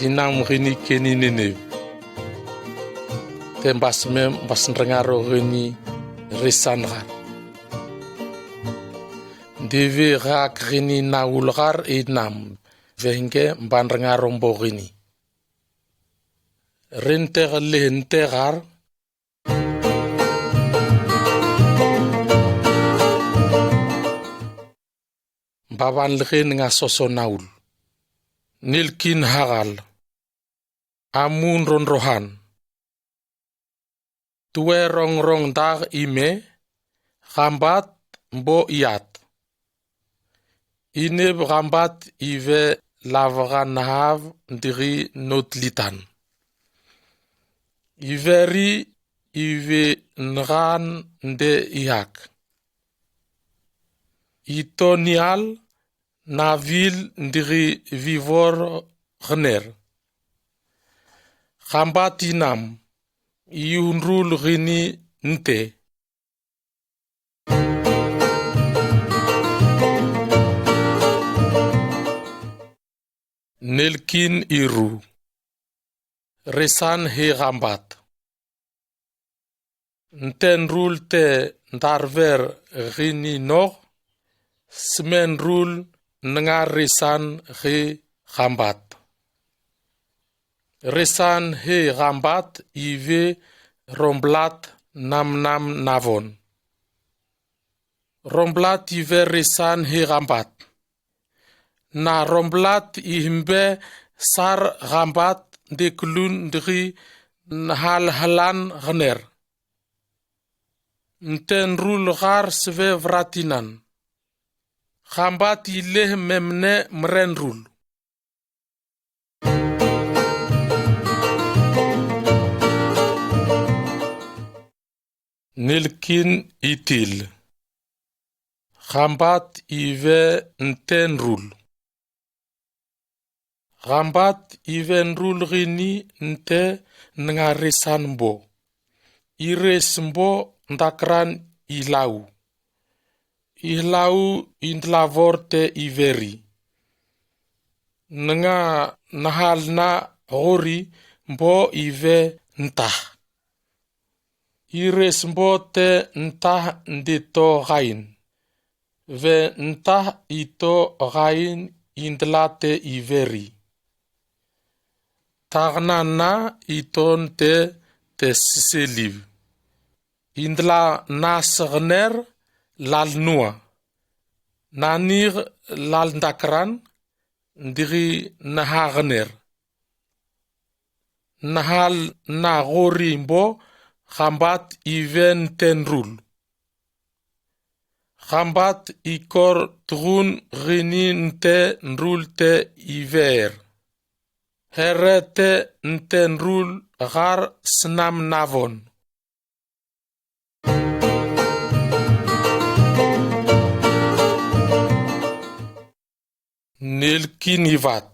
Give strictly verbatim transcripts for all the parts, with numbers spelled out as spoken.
inam gini keni Ninive. Te mbas mem mbas nrengaro gini resan gar. Dewe gaak gini naul gar inam, wehengke mba nrengaro mbo gini. Ren te gele nte gar, mbaban legen nga soso naul. Nelkin hagal. Amun ronrohan. Tuwe rongrong dag ime, gambat mbo iat. Ineb gambat iwe lawagan hav degi notlitan. Iweri iwe ngan de iak. Itonial nawil degi wiwor gner. Gambat inam, iunrul gini nte. Nelkin iru. Resan he gambat. Ntenrul te ndarwer gini nog, semenrul ngar resan he gambat. Resan he gambat iwe romblat namnam navon. Romblat iwe resan he gambat. Na romblat ihembe sar gambat de klun degi nhalhalan gner. Ntenrul gar sewe wratinan. Gambat ileh memne merenrul. Nelkin itil. Gambat iwe ntenrul. Gambat iwe nrul gini nte ngar resan mbo. Ires mbo ndakran ilau. Ilau indlavor te iweri. Nga nahal na gori mbo iwe ntah. Ires mbo te ntah ndito gain. We ntah ito gain indla te iweri. Tagna na iton te te siseliw. Indla na segner lal nua. Nanir lal ndakran ndiri naha gner. Nahal na gori mbo gambat iwe ntenrul. Gambat ikor tugun gini ntenrul te iwer. Here te ntenrul gar senam navon. Nelkin iwat.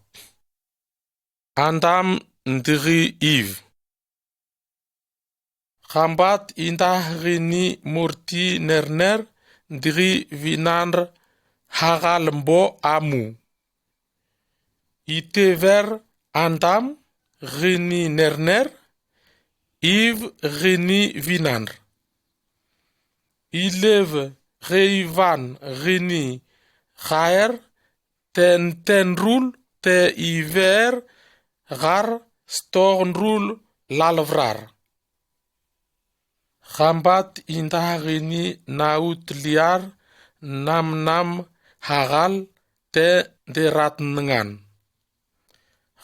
Andam ndiri Iw. Gambat indah gini murti nerner ndiri winanr hagal mbo amu. Itewer Andam gini nerner, Iw gini winanr. Ilew geiwan gini gaer, te ntenrul te iwer gar stor nrul lalwrar. Gambat indah gini naut liar namnam hagal te deratnengan.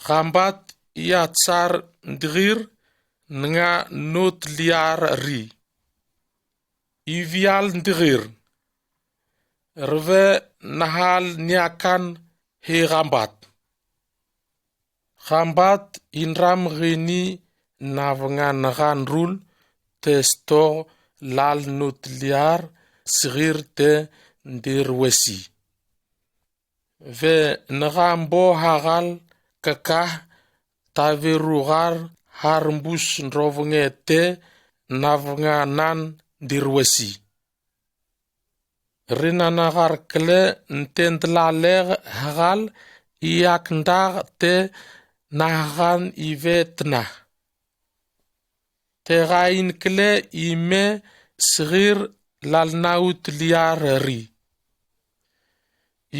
Gambat iatsar ndigir nga nut liar ri. Iwial ndigir. Rwe nahal niakan he gambat. Gambat indram gini nawengan ngan rul te stor lal nut liar sigir te ndirwesi. We ngambo hagal kakah tawiru gar har mbus ndrowenge te nawenganan ndirwesi. Rinana gar kle nte ndlaler hagal iak ndag te nahkan ive tnah. Tegain kele ime sgir lalnaut liar ri.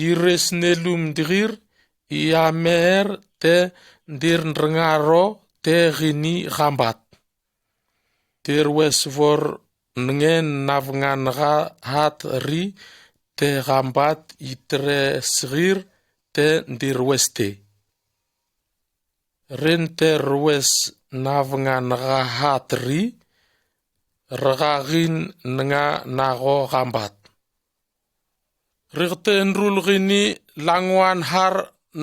Ires nelum dikir iameer te ndirrngaro te gini gambat. Terwes wor nge navngan ga hat ri te gambat itre sgir te ndirwes te. Ren terwes navngan ga hat ri, rgagin nga nago gambat. Rikte nrul gini langoan har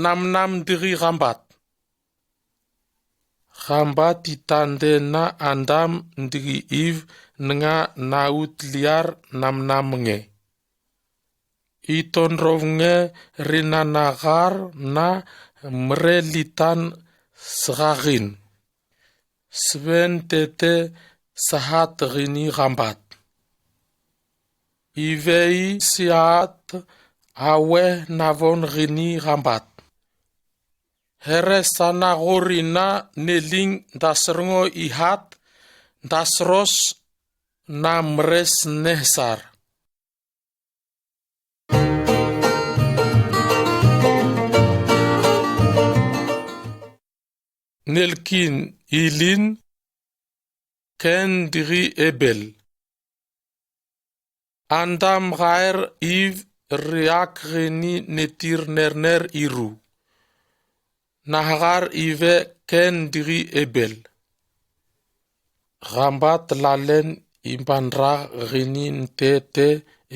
namnam diki gambat. Gambat itande na Andam diki Iv nga naut liar namnam nge. Itonrov nge rinana gar na mre litan sgagin. Sven tete sahat gini gambat. Ive i siat awe navon gini gambat. Here sana gorina neling dasrngo ihat, dasros na mres nehsar. Nelkin ilin, Ken diki Ebel. Andam gaer Iv riak gini netir nerner iru. Nahkar ive Ken diki Ebel. Gambat lalen ibanrak gini ntete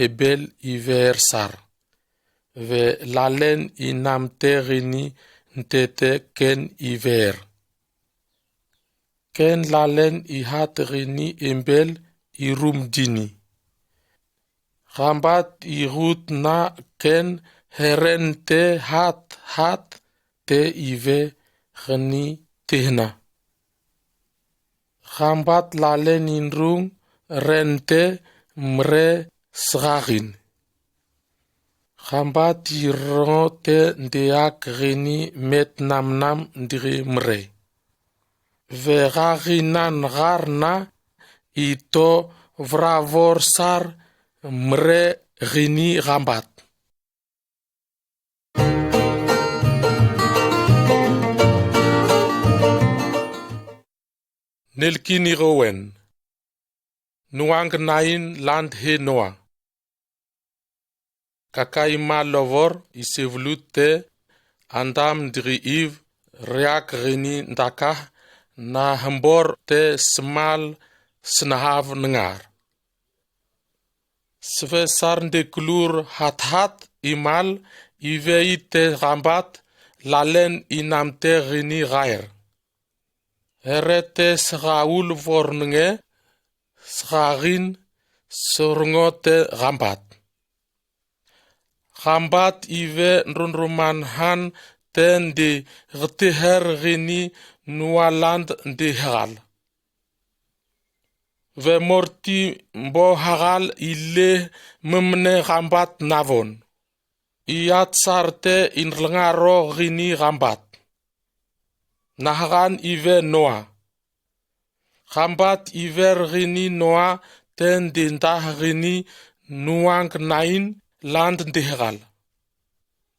Ebel ive er sar. We lalen inamte gini ntete Ken ive er. Ken lalen ihat gini Ebel irum dini. Gambat igut na Ken heren te hat hat te ive gini tehna. Gambat lalen inrung ren te mre sgagin. Gambat irngo te ndeak gini met namnam diki mre. We gaginan gar na ito vravor sar mre gini gambat. Nelkin igowen. Nuang nain land he Noa. Kaka imal lovor isevlut te Andam diki Iv riak gini ndakah na hembor te smal snahav ngar. Svesar ndeklur hathat imal ive i te gambat lalen inamte gini gaer. Here te sgaul vornge sgagin srngo te gambat. Gambat ive nrunruman han te ndegeteher gini Noa land ndehekal. We morti mbohakal ile memne gambat navon. Iat sar te inrlngaro gini gambat. Nahkan ive Noa. Gambat iver gini Noa te ndindah gini nuang nain land ndehekal.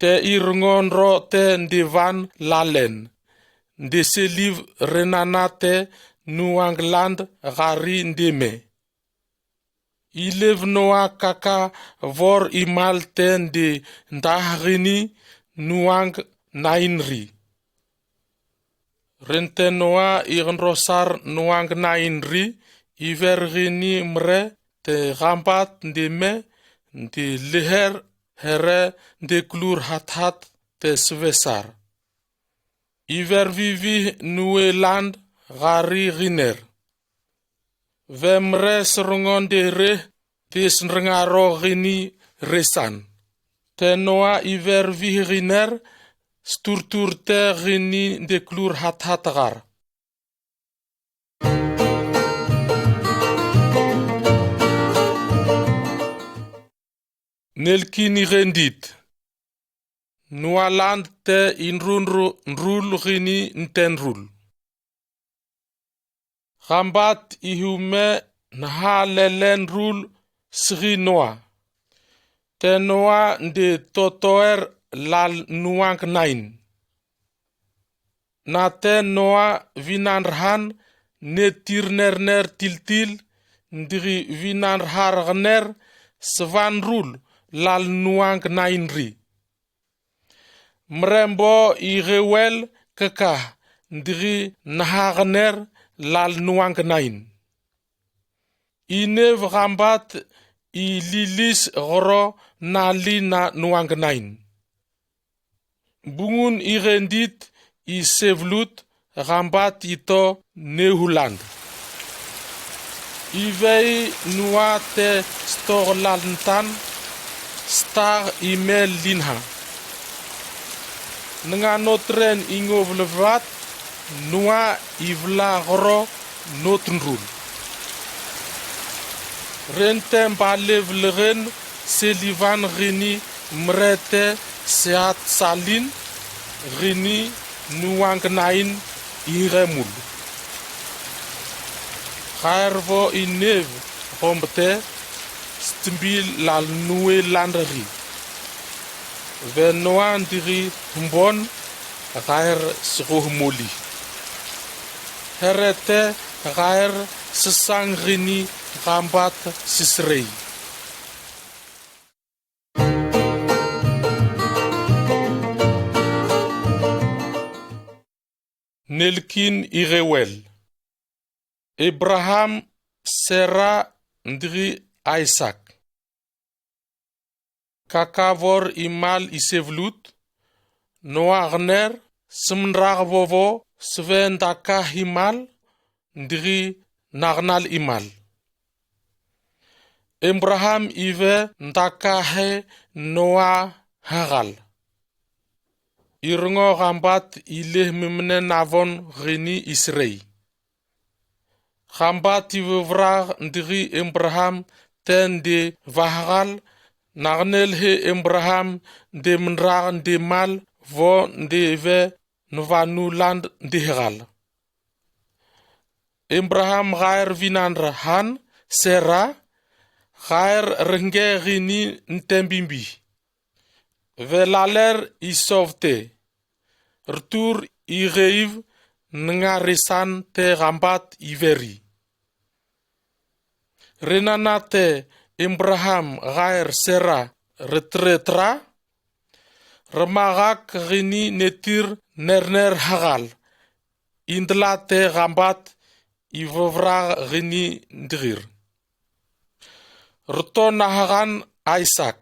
Te irngon ro te ndivan lalen. Ndeseliv renana te nuang land gari ndeme. Ilev Noa kaka vor imal te ndindah gini nuang nain ri. Ren te Noa igenrosar nuang nain ri, iver gini mre te gambat ndeme, ndileher here ndeklur hathat te svesar. Iver vivih nuwe land gari giner. We mre srngon dere te snrngaro gini resan. Te Noa iver vih giner sturtur te gini ndeklur hathat gar. Nelkin igendit. Noaland te inrunru nrul gini ntenrul. Gambat ihume naha lelen nrul sigi Noa. Te Noa nde totoer lal nuang knain. Na te Noa winanrhan netir nerner tiltil, ndiri winanrhar gner sevan nrul lal nuang knain ri. Mrembo i gewel kekah ndiri naha gner lal nuang knain. Inev gambat i lilis gero nali na nuang knain. Bungun i gendit i sevlut gambat ito neuhuland. Iwei Noa te stor lal ntan, star i mel linha. Nanga notren i ngov levat, Noa i wela gero notenrul. Ren te mbalew legen seliwan gini mrete seat salin gini nuang knain ingemul. Gaer wo inev gombete stembil lal nuwe landeri. We Noa ndiri hembon gaer sego hemoli. Herete gaer sesang gini gambat sesrei. Nelkin i gewel. Ebraham, Sera, ndiri Aisak. Kakawor i mal i sevlut, Noa gner, semenrag wowo, sewe ndaka i mal, ndiri nagnal i mal. Ebraham iwe ndaka he Noa hagal. Irngo gambat ileh mimene navon gini isrei. Gambat iwe wrag ndiri Ebraham te nde wahagal, nagnel he Ebraham nde menrag nde mal wo nde we nwanuland nde hagal. Ebraham gaer winanrhan Sera, gaer rengge gini ntembimbi. We laler i sovte. Rtur i geiw nanga resan te gambat i weri. Renana te Ebraham gaer Sera retretra, remagak gini netir nerner hagal, indela te gambat i wewrag gini nderir. Reto nahagan Aisak.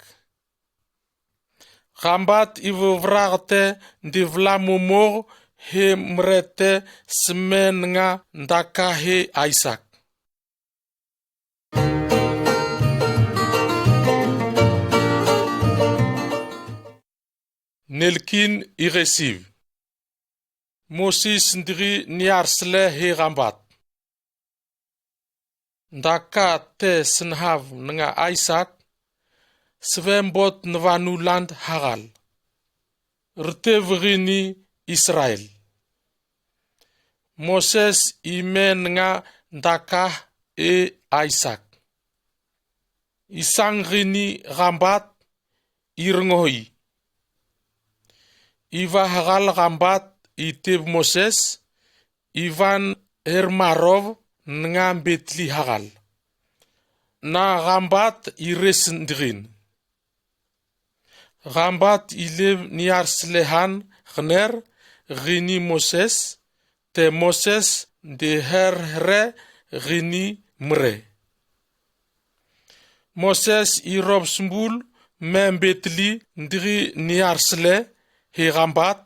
Gambat i wewrag te nde wela momog he mrete semen nga ndaka he Aisak. Nelkin i gesiw. Moses ndiri niar sele he gambat. Ndaka te senhaw nanga Aisak, sewe mbot nwanuland hagal. Rtew gini Israel. Moses i me nanga ndaka e Aisak. Isang gini gambat irngohi. Iwa hagal gambat iteb Moses, iwan hermarov nanga mbetli hagal. Na gambat ires ndirin. Gambat ileb niar selehan gner gini Moses, te Moses nde herhere gini mre. Moses irob sembul me mbetli ndiri niar sele he gambat,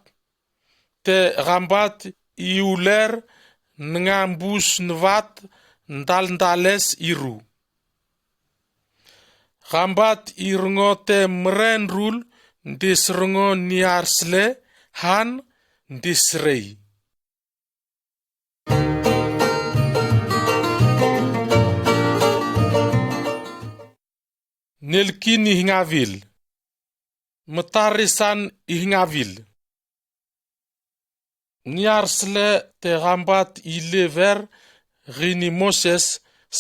te gambat iuler nanga mbus newat ndal ndales iru. Gambat irngo te mre nrul nde serngo niar sele han nde srei. Nelkin i hingawil. Metaresan ihngavil. Niarsele te gambat i lever gini Moses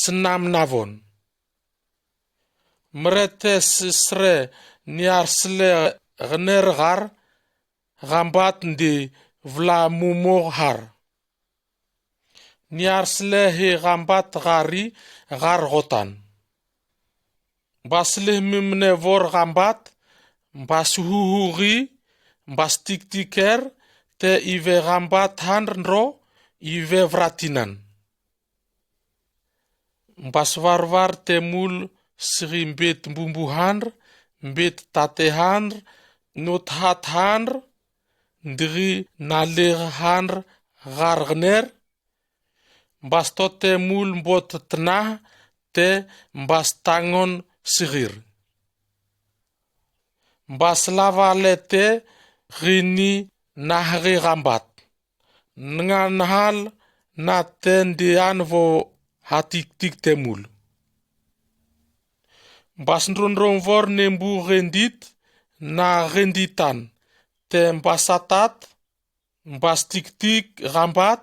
senam navon. Mere te sesre niarsele gner gar gambat de vla mumo har. Niarsele he gambat gari gar gotan. Bas leh mimne vor gambat, bas huhugi, bas tiktiker, te ive gambat handro, ive vratinan. Bas varvar te mul sigi mbet bumbu handr, mbet tate handr, not hat handr, ndigi naleg handr gar gner, bas tote mul mbot tnah te bas tangon sigir. Bas lavale te gini nahgi gambat. Ngan hal na te ndian vo hatiktik te mul. Bas ndrondron vor nembu gendit na genditan te bas atat, bas tiktik gambat,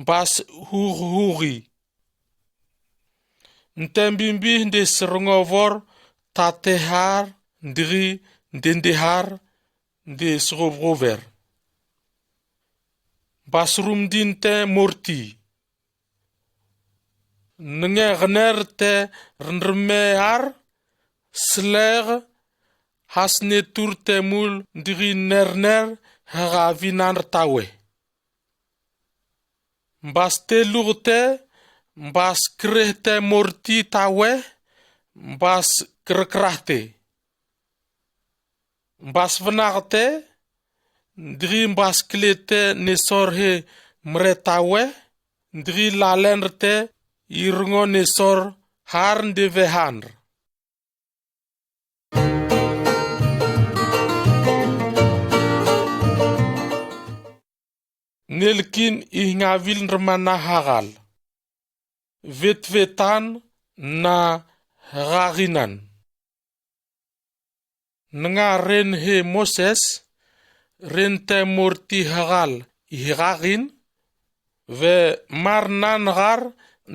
bas hurhuri. Nte mbimbi nde srngo vor tate har, ndiri nde nde har, nde srobrover. Bas rumdin te morti. Nenge gner te rndrme ar, sleg, has netur te mul ndigi nerner, hega vinan rtawe. Mbas telug te, mbas kreh te morti tawe, mbas krekrah te. Mbas vnag te, ndigi mbas kle te nesor he mre tawe, ndigi lalen rte irngo nesor har nde vehan. Nelkin ihngavil nrmana hagal. Vetvetan na hagaginan. Nanga ren he Moses, ren te morti hagal ihagagin, ve marnan gar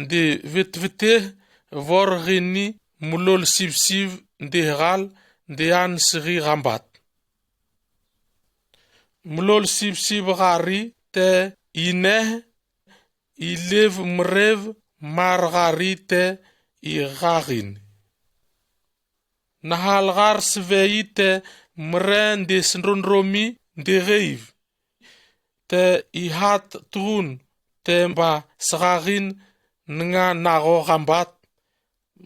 nde vetveteh vor gini mlol sibsib nde hagal nde an sigi gambat. Mlol sibsib gari te ineh, ilev mrev mar gari te ihagagin. Nahal gar svei te mre nde sndrondromi nde geiv. Te ihat trun te mba sgagin nanga nago gambat,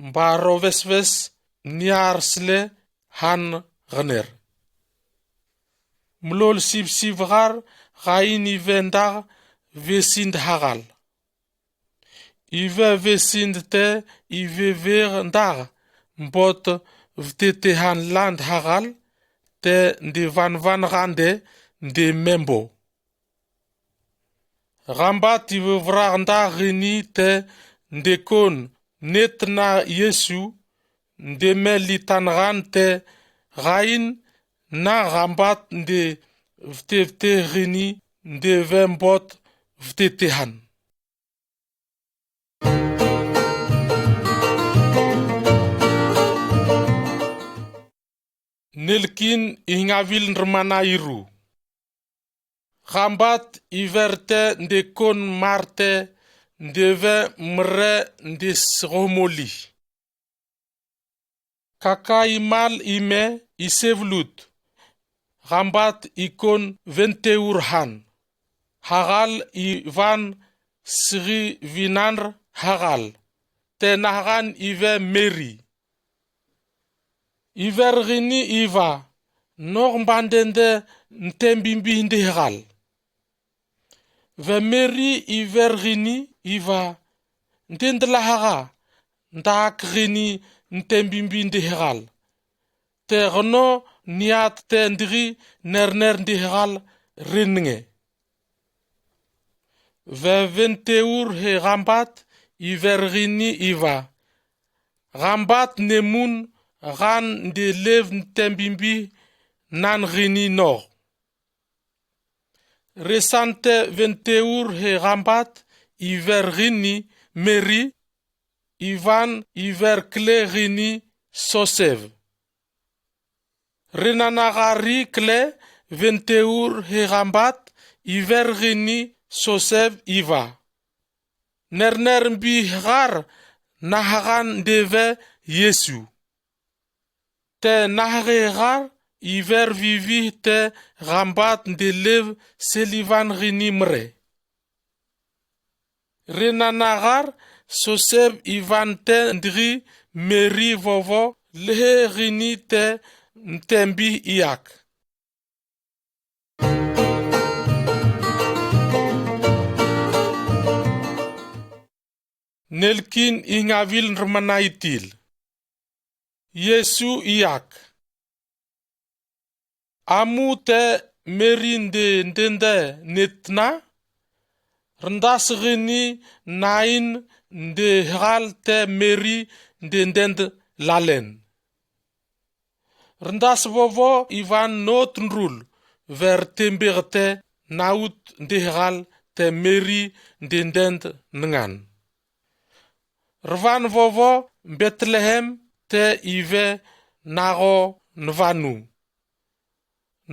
mba rovesves niarsele han gner. Mlol sibsib gar gain ive ndag vesind hagal. Ive vesind te ive ver ndag mbot vtetehan land hagal, te nde vanvan gande nde membo. Gambat ive vrag ndag gini te nde kon net na Yesu, nde me litan gan te gain na gambat nde vtevte gini nde ve mbot vtetehan. Nelkin ihngavil nrmana iru. Gambat iver te nde kon mar te nde ve mre nde sgohmoli. Kaka imal ime isevlut. Gambat ikon venteur han. Hagal ivan sigi vinanr hagal. Te nahgan ive Meri. Iver gini iva, noh mbandende nte mbimbi nde hagal. Ve Meri iver gini iva, nte ndela haga, ndak gini nte mbimbi nde hagal. Te gno niat te ndigi nerner nde hagal rinenge. Ve venteur he gambat iver gini iva. Gambat ne mun gan nde lev nte mbimbi naan gini noq. Resan te ventewur he gambat iver gini Meri, ivan iver kle gini Sosef. Renana gari kle ventewur he gambat iver gini Sosef iva. Nerner mbi hekar nahakan ndeve Yesu. Te nahake hekar iver vivi te gambat ndelev selivan gini mre. Renana hekar Sosef ivan te ndigi Meri vovo lehe gini te ntembi iyak. Nelkin ihngavil nremana itil. Yesu iyak. Amu te Meri nde ndende netna, rendas gini nain nde hekal te Meri nde ndend lalen. Rendas vovo ivan not nrul ver tembek te naut nde hekal te Meri nde ndend nengan. Revan vovo Betlehem te ive nako nvanu.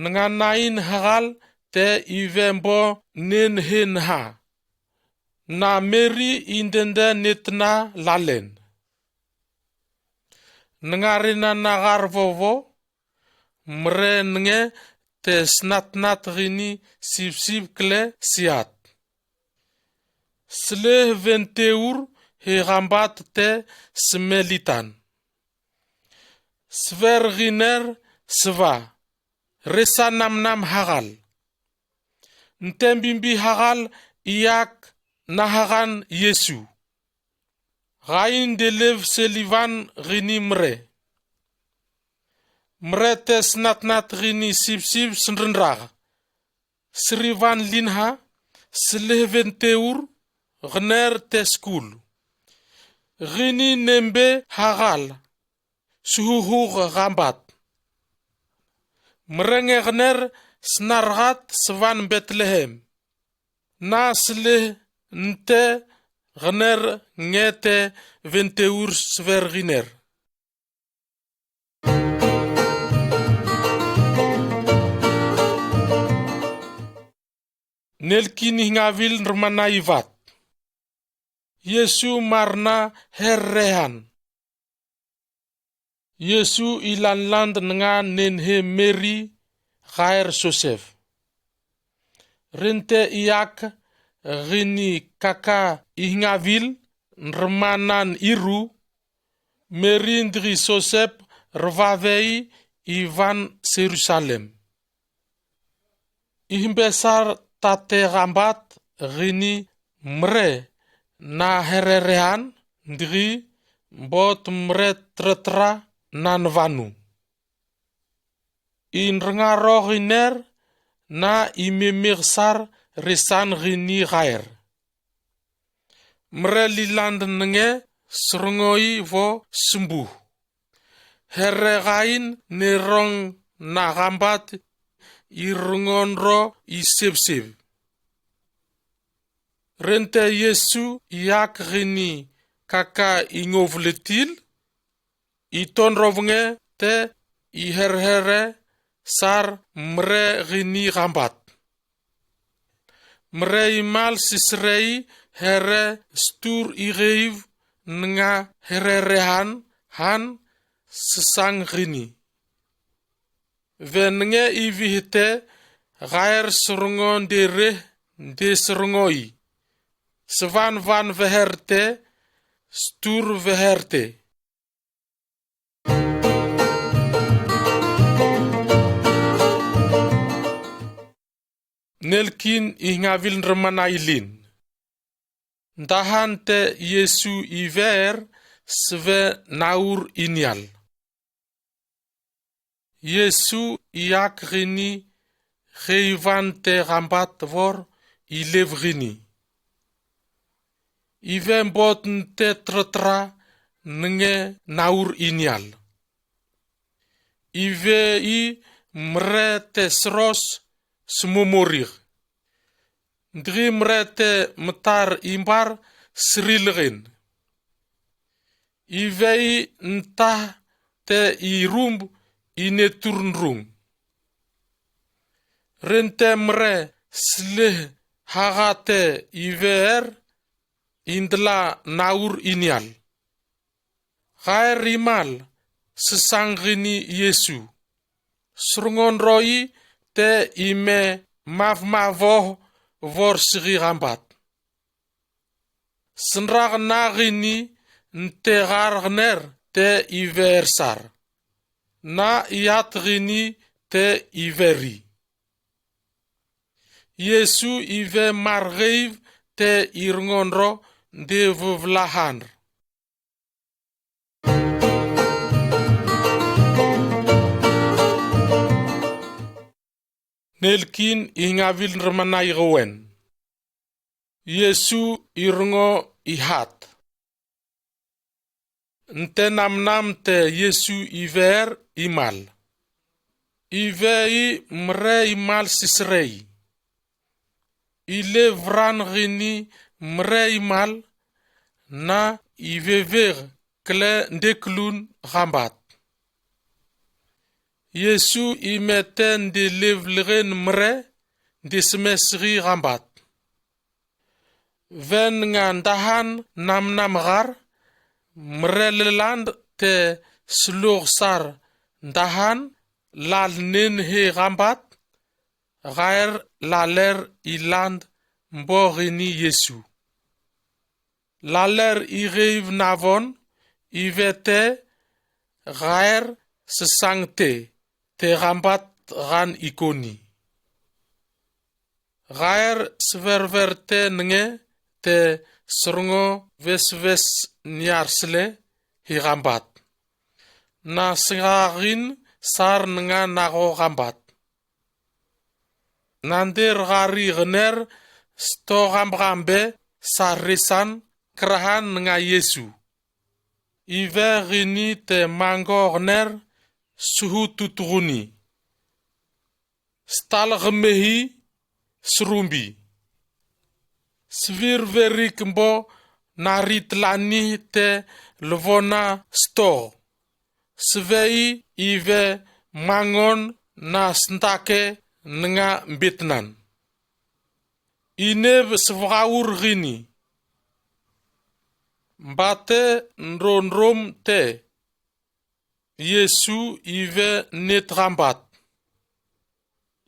Nengan nain hekal te ive mbo nen hen ha. Na Meri i ndende netna lalen. Nenga renana hekar vovo, mre nenge te snatnat gini sibsib kle siat. Sleh ventewur he gambat te smelitan. Sver giner sva, resa namnam hekal. Ntembimbi hekal iyak nahakan Yesu. Gain ndelev selivan gini mre. Mre te snatnat gini sibsib sendendrak. Serivan linha, sleh ventewur, giner te skul. Gini nembe hekal, suhuhuk gambat. Mre nge giner snargat svan Betlehem. Na sleh nte giner nge te ventewur sver giner. Nelkin ihngavil nremana ivat. Yesu marna herrehan. Yesu ilanland nenga nenhe Meri gaer Sosef. Rente iyak gini kaka ihngavil nremanan iru, Meri ndigi Sosep revavei ivan Serusalem. Ihmbesar tate gambat gini mre na hererehan ndigi bot mre tretra na nvanu. Inrengaro giner na imemeksar resan gini gaer. Mre liland nenge serengoi vo sembuh. Herre gain nerong na gambat irengon ro isebseb. Rente Yesu iyak gini kaka ingovletil, itonrovnge te iherhere sar mre gini gambat. Mre imal sisrei here stur igeiv nenga hererehan han sesang gini. Venenge ivihte gaer serengo ndereh nde serengoi. Sevanvan veherte, stur veherte. Nelkin ihngavil nremana ilin. Ndahan te Yesu iver seve naur inyal. Yesu iyak gini heivan te gambat vor ilev gini. Ive bot nte tretra nenge naur inyal. Ive i mre te sros semomorig. Digi mre te metar imbar serilegen. Ive i ntah te irumb i neturnrung. Ren te mre sleh haga te ive er indela naur inyal. Gaer imal, sesang gini Yesu. Serngon ro i te ime mavmavoh vor sigi gambat. Senragna gini nte gargner te ive er sar. Na iat gini te ive ri. Yesu ive margeiv te irngon ro de vevlahan. Nelkin i ngavil remenai gawen. Yesu irngo ihat. Nte namnam te Yesu iver imal. Ive i mre imal sisrei. Ilev ran gini mre imal na iveveg kle ndeklun gambat. Yesu i mete ndelev legen mre ndesmesri gambat. Ven nga ndahan namnam gar, mre leland te slog sar ndahan, lal nen he gambat, gaer laler iland mbo gini Yesu. Laler igeiv navon, ive te, gaer sesang te, te gambat gan ikoni. Gaer sverver te nenge te srngo vesves niar sle hi gambat. Na sengagin sar nenga nago gambat. Nander gari gener sto gamgambe sar risan kerahan nenga Yesu. Ive gini te manggo gener suhu tutuguni. Stal gemehi serumbi. Svir verik mbo nari telani te levona sto. Svei ive mangon na sendake nenga mbetnan. Inev svgaur gini. Mbate nronrom te. Yesu ive net gambat.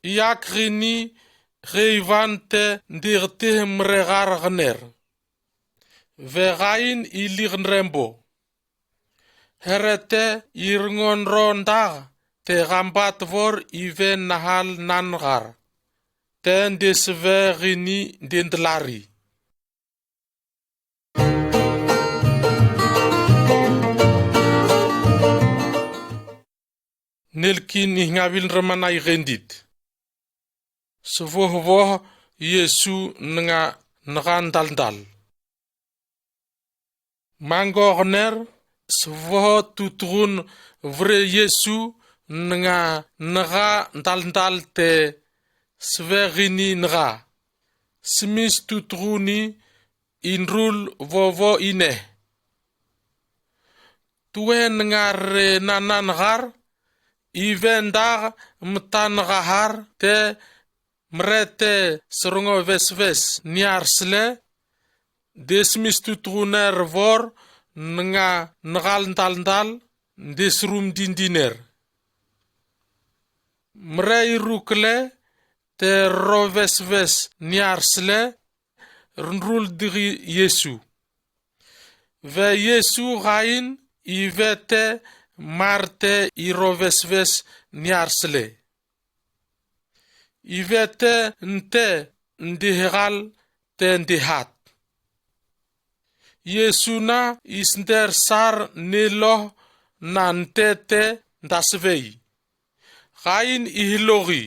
Iak gini geivan te ndirtih mregar gener. Vegain ilik nrembo. Herete irngon rondag te gambat vor ive nahal nan gar. Te ndesve gini ndendelari. Nelkin i ngavil remenai gendit. Svohvoh Yesu nenga negan daldal. Manggo gener, svoho tutugun vre Yesu nenga nega daldal te svegini nega. Smis tutuguni inrul vovo ine. Tuwe nenga re nanan gar, ive ndag metan gahar te mre te srngo vesves niar sle, de smis tutuguner vor nenga negal ndaldal, de srum dindiner. Mre irukle te rovesves niar sle, rnrul digi Yesu. Ve Yesu gain ive te mar te irovesves niar sle. Ive te nte ndihegal te ndihat. Yesu na isnder sar neloh na nte te ndasvei. Gain ihlogi.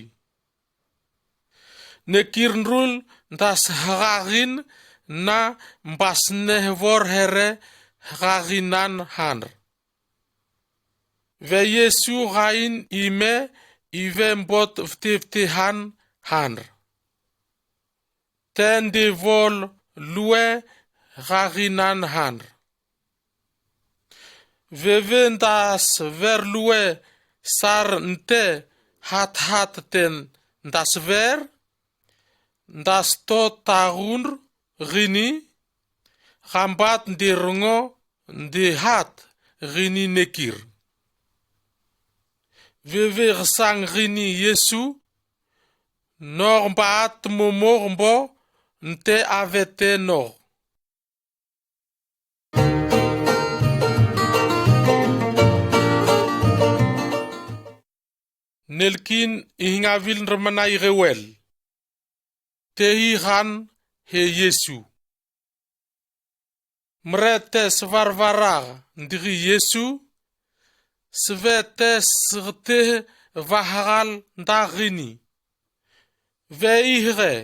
Nekirnrul ndas hagagin na mbasneh vor here hagaginan hanr. Ve Yesu gain ime iwe bot vtevtehan hanr. Ten de vol lue gaginan hanr. Wewen das wer lue sar nte hat hat ten das wer, das to tagunr gini, gambat de rongo de hat gini nekir. Wewe gesang gini Yesu, nog baat momo mbo nte avete nog. Nelkin ihingawil nremanai gewel. Tehihan he Yesu. Mrete sevarvarag ndigi Yesu, svete sgteh vahagal ndagini. Ve ihge,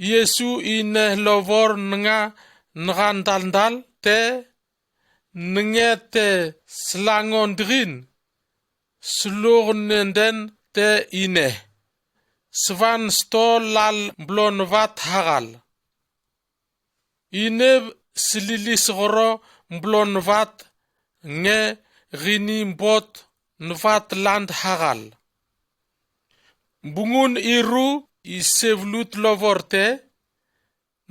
Yesu ine lovor nanga ngan daldal te, nenge te slangon drin, slur nenden te ine. Svan sto lal mblonvat hagal. Ine slilis goro mblonvat nge gini bot nvat land hagal. Bungun iru isevlut lovor te,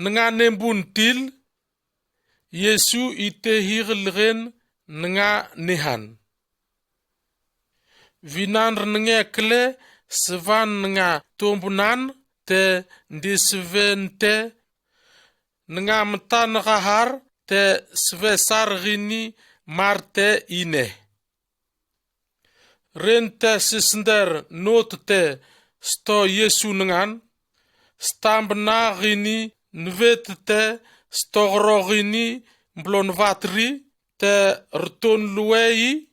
nanga nembun til, Yesu itehir legen nanga nehan. Vinanr nenge kle svan nanga tombnan te ndisven te, nanga mtan gahar te svesar gini mar te ine. Ren te sisnder not te sto Yesu ngan, stambna gini nvet te sto goro gini mblonvat ri te rton luwei,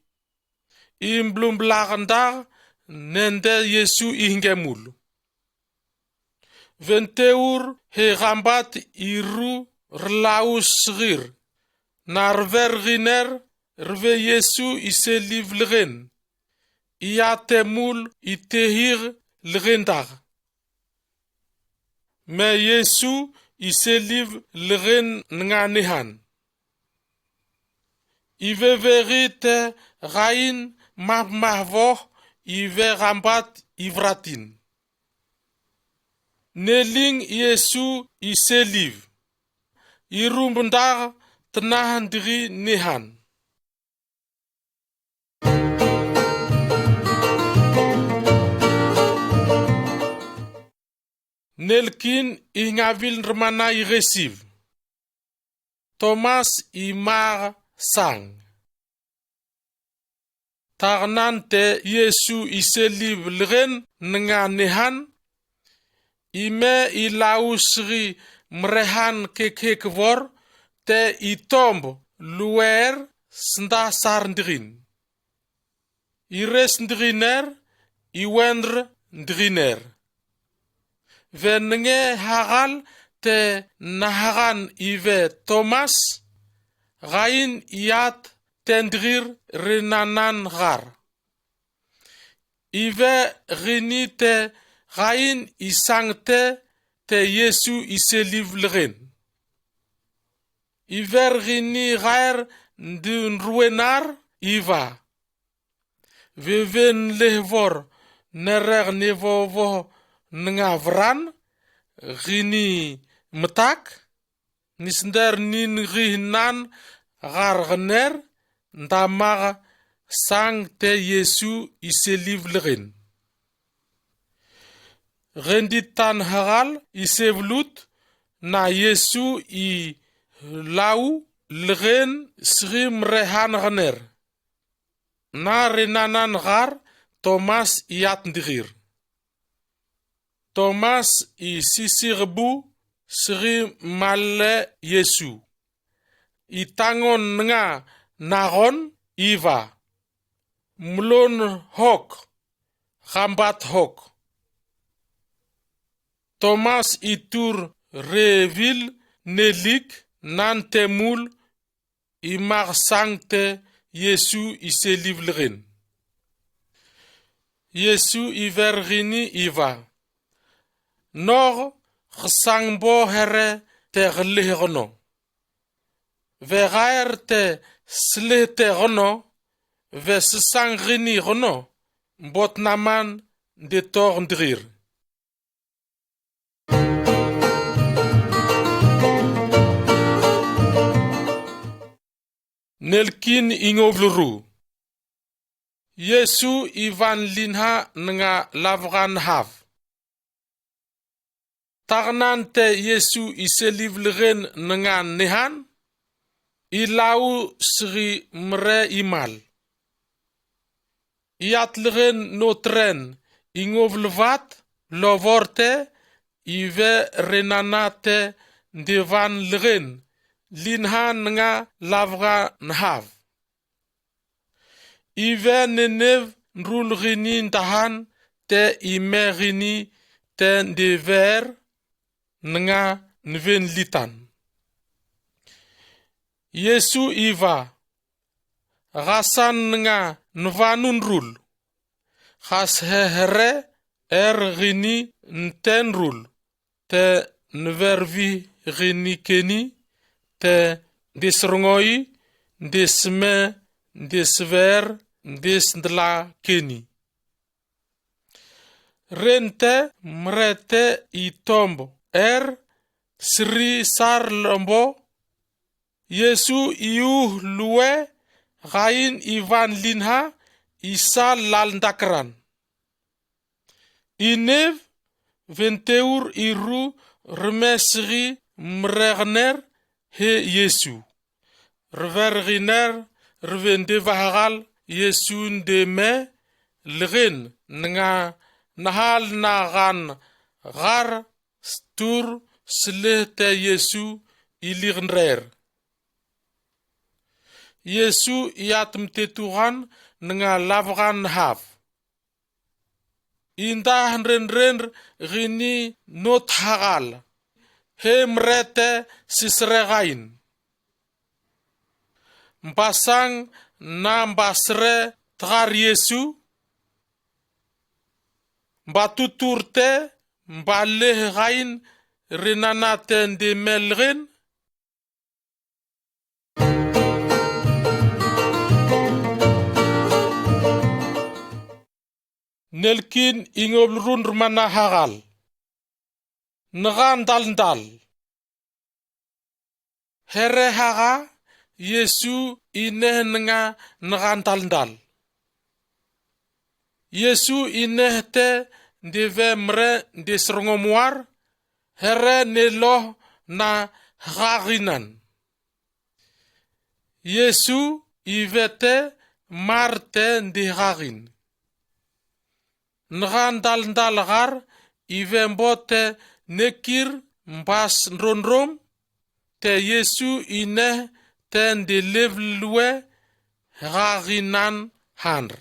i mblumblag ndag nende Yesu ihengge mul. Venteur he gambat iru rlaus sgir, na rver giner rve Yesu iseliv legen, iate mul itehir legen dag. Me Yesu iseliv legen nanga nehan. Iveveri te gain mahmahvoh ive gambat ivratin. Neling Yesu iseliv. Irumbndag tnah ndigi nehan. Nelkin ihingawil nremanai gesiv. Tomas imaag sang. Tagnan te Yesu iseliv legen nanga nehan, ime ilaus ri mrehan kekhek wor te itomb luwer snda sar ndrin. Ires ndriner, iwenr ndriner. Venenge hagal te nahagan ive Tomas, gain iat tendrir renanan gar. Ive gini te gain isang te te Yesu iseliv legen. Iver gini gaer ndin ruenar iva. Wewen lehvor nereg nevovo nanga vran gini mtak, nisnder nin ginan gar gner ndamag sang te Yesu iseliv legen. Genditan hagal isevlut na Yesu i lau legen sigi mrehan gner. Na renanan gar Tomas iat ndigir. Tomas i sisigbu sigi malle Yesu. I tangon nga nagon iva. Mlon hok, gambat hok. Tomas i tur revil nelik nan temul i magsang te Yesu i seliv legen. Yesu iver gini iva: Noor gesang mbo here te gelehe geno. Wegaer te selehete geno, we sesang gini geno, mbo tnaman de toor ndigir. Nelkin ingob luru. Yesu ivan linha nanga lavgan hav. Taknan te Yesu iseliv legen nanga nehan, ilau sigi mre imal. Iat legen notren ingob levat, lovor te, ive renana te ndivan legen, linha nanga lavgan hav. Ive nenev nrul gini ndahan te ime gini te ndiver nanga nven litan. Yesu iva: Gasan nanga nvanu nrul. Gas hehere er gini nte nrul, te nvervi gini keni, te ndisrngoi, ndisme, ndisver, ndisndla keni. Ren te mre te itomb er sri sar lombo, Yesu iuh luwe gain ivan linha isal lal ndakran. Inev, venteur iru reme sigi mregner he Yesu. Rever giner, revendeva hagal Yesu ndeme legen nanga nahal na gan gar stur selehete Yesu iligner. Yesu iat mtetugan nanga lavgan hav. Indah nrenren gini not hagal. He mre te sisre gain. Mbasang na mbasre tgar Yesu. Mbatutur te, mbaleh gain renana te ndeme legen. Nelkin ingob lurun rmana hagal. Ngan daldal. Here haga, Yesu ineh nanga ngan daldal. Yesu ineh te ndive mre ndisrngomuar, here neloh na hagaginan. Yesu ive te mar te ndihagin. Ngan daldal gar ive mbo te nekir mbas ndrondrom, te Yesu ineh te ndilevlwe hagaginan handr.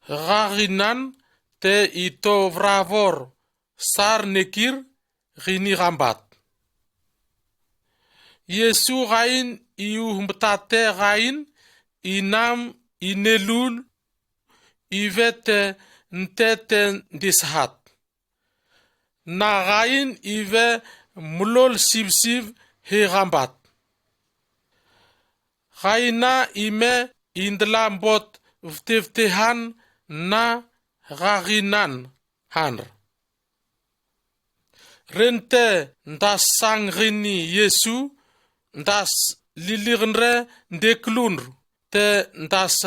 Hagaginan te ito vravor sar nekir gini gambat. Yesu gain iuh mbtate gain inam inelul ive te nte te ndisahat. Na gain ive mlol sibsib he gambat. Gaina ime indla mbot vtevtehan na hagaginan handr. Ren te ndas sang gini Yesu, ndas liligendre ndeklunr te ndas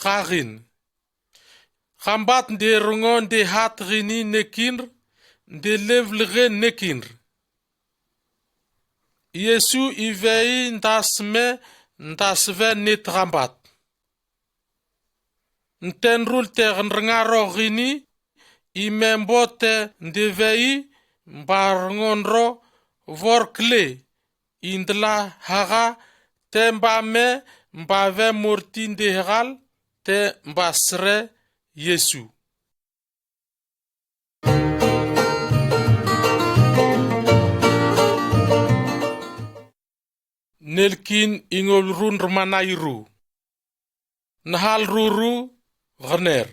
hagin. Gambat nderngo ndehat gini nekinr, ndelevlege nekinr. Yesu ivei ndasme ndasve nit gambat. Ntenrul te gnrnga ro gini, ime mbo te ndevei mbarngon ro vorkle, indla haga te mbame mbave morti ndehegal te mbasre Yesu. Nelkin ingob lurun rmana iru. Nahal ruru gner.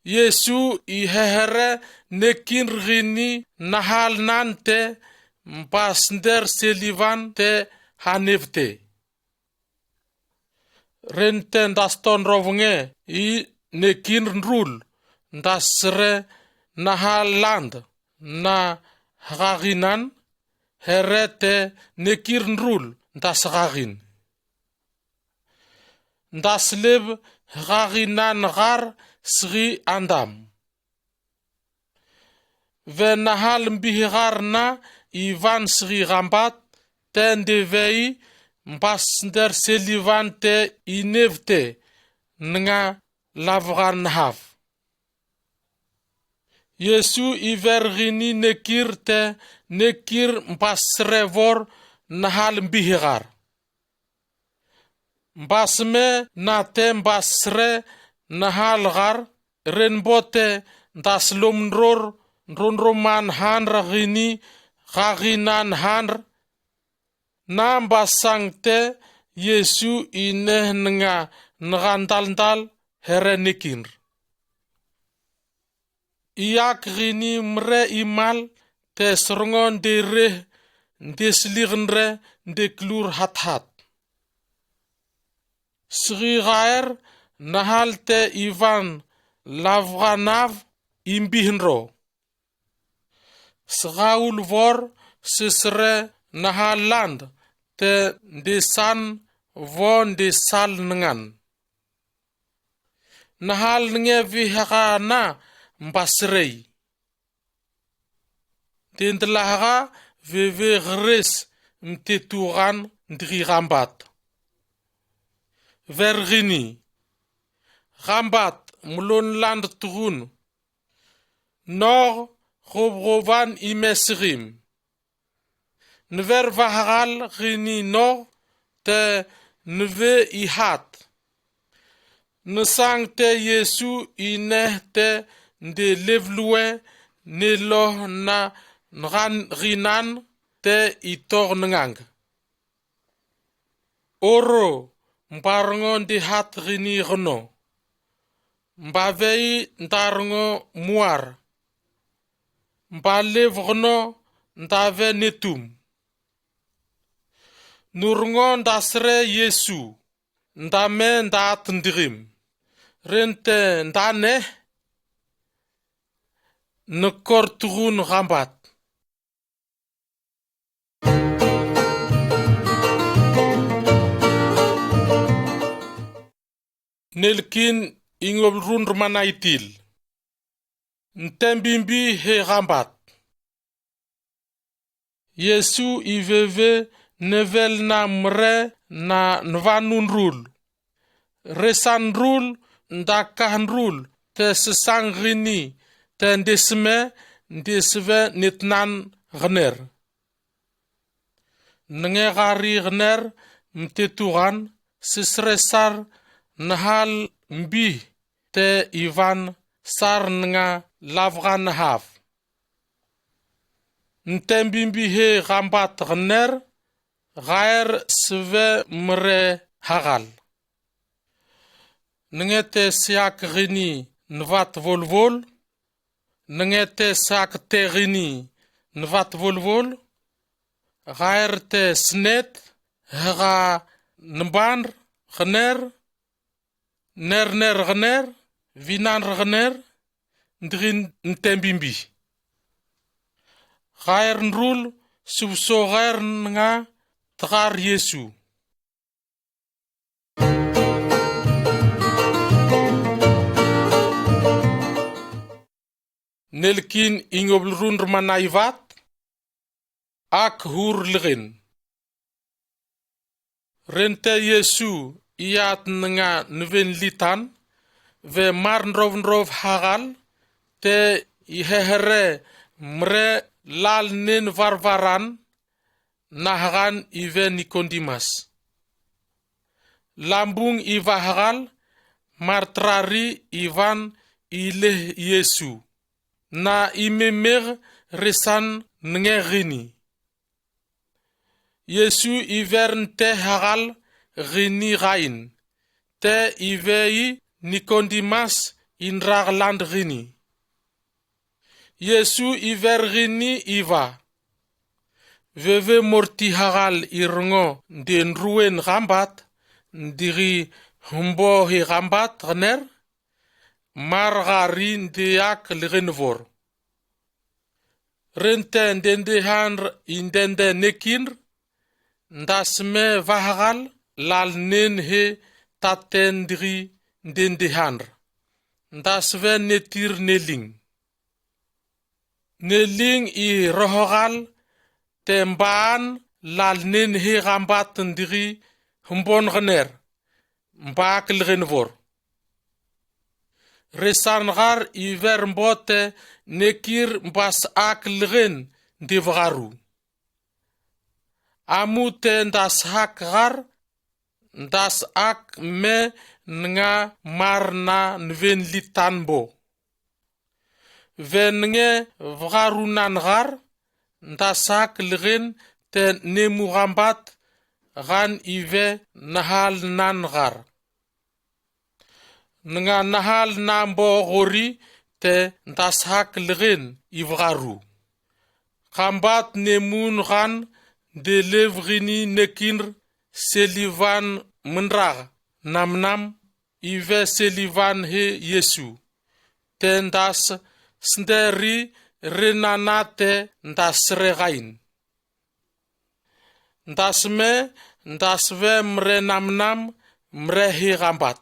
Yesu ihehere nekinr gini nahalnan te mbasnder seliwan te hanevte. Ren te ndastonrowenge i nekinr nrul ndasere nahalland na hekakinan, here te nekinr nrul ndasekakin. Ndasleb hekakinan kar sigi Adam. We nahal mbihkar na iwan sigi kambat, te ndewei mbasnder seliwan te inevte nga lawkan haw. Yesu iwer gini nekir te nekir mbasere wor nahal mbihkar. Mbasme na te mbasere nahal kar, ren bo te ndaslom nror, nronroman hanr gini kakinan hanr, na mbasang te Yesu ineh nga ngandaldal here nekinr. Iyak gini mre imal te srngon de reh, de sliknre, de klur hathat. Sgi gaer nahal te iwan lawkan haw imbihnro. Sgaul wor sisre nahalland te ndesan wo ndesal ngan. Nahal nge wihaka na mbasrei. Dendelahaka wewe gres mtetukan ndegi kambat. Wergini. Kambat mlonland tukun. Nog gobgoban imesrim. Nwer wahakal gini nog te nwe ihat. Nsang te Yesu ineh te ndelevlue neloh na nganginan te itok ngang. Oro, mbarngo ndehat gini gno. Mbawei ndarngo muar. Mbalew gno ndawe netum. Nurngo ndasre Yesu, ndame ndaat ndigim. Ren te ndaneh, nkor tukun kambat. Nelkin ingob run rmana itil. Ntembimbi he kambat. Yesu iwewe newel na mre na nwanunrul. Resanrul ndakahnrul te sesang gini te ndesme ndeswe netnan gner. Nenge kari gner mtetukan sisresar nahal mbih te iwan sar nga lawkan haw. Ntembimbi he kambat gner, gaer swe mre hakal. Nenge te siak gini nwat wolwol, nenge te siak te gini nwat wolwol, gaer te snet, heka nbanr gner, nerner gner, winanr gner, ndegin ntembimbi. Gaer nrul, subso gaer nga tekar Yesu. Nelkin ingob run rmana iwat, ak hur legen. Ren te Yesu iyaat nga nwenlitan, we marnrowndrow hakal, te ihehere mre lalnen warwaran, nahakan iwe Nikondimas. Lambung iwa hakal, martrari iwan ileh Yesu. Na imemeg resan nenge gini. Yesu iwern te hakal gini kain. Te iwei Nikondimas indraɣ land ɣini. Yesu iver ɣini iva: Veve morti hagal irngo ndenruwen gambat, ndigi hmbo hi gambat gner, mar gari ndeak lgenvor. Rente ndendehanr indende nekinr, ndasme vahagal lalnen he tatten digi ndendehanr, ndasve netir neling. Neling i rohogal te mbaan lalnen he gambat ndigi hmbon gner, mbaak lgenvor. Resan gar iver mbote nekir mbas ak lgen ndivgaru. Amu te ndashak gar, ndashak me nanga mar na nven litan mbo. Venenge vgarunan gar, ndashak lgen te nemu gambat gan ive nahalnan gar. Nanga nahalnan mbo gori te ndashak lgen ivgaru. Gambat nemun gan ndelev ɣini nekinr selivan mndrag namnam ive selivan he Yesu. Te ndas snderi renana te ndas sregain. Ndasme, ndasve mre namnam, mre hi gambat.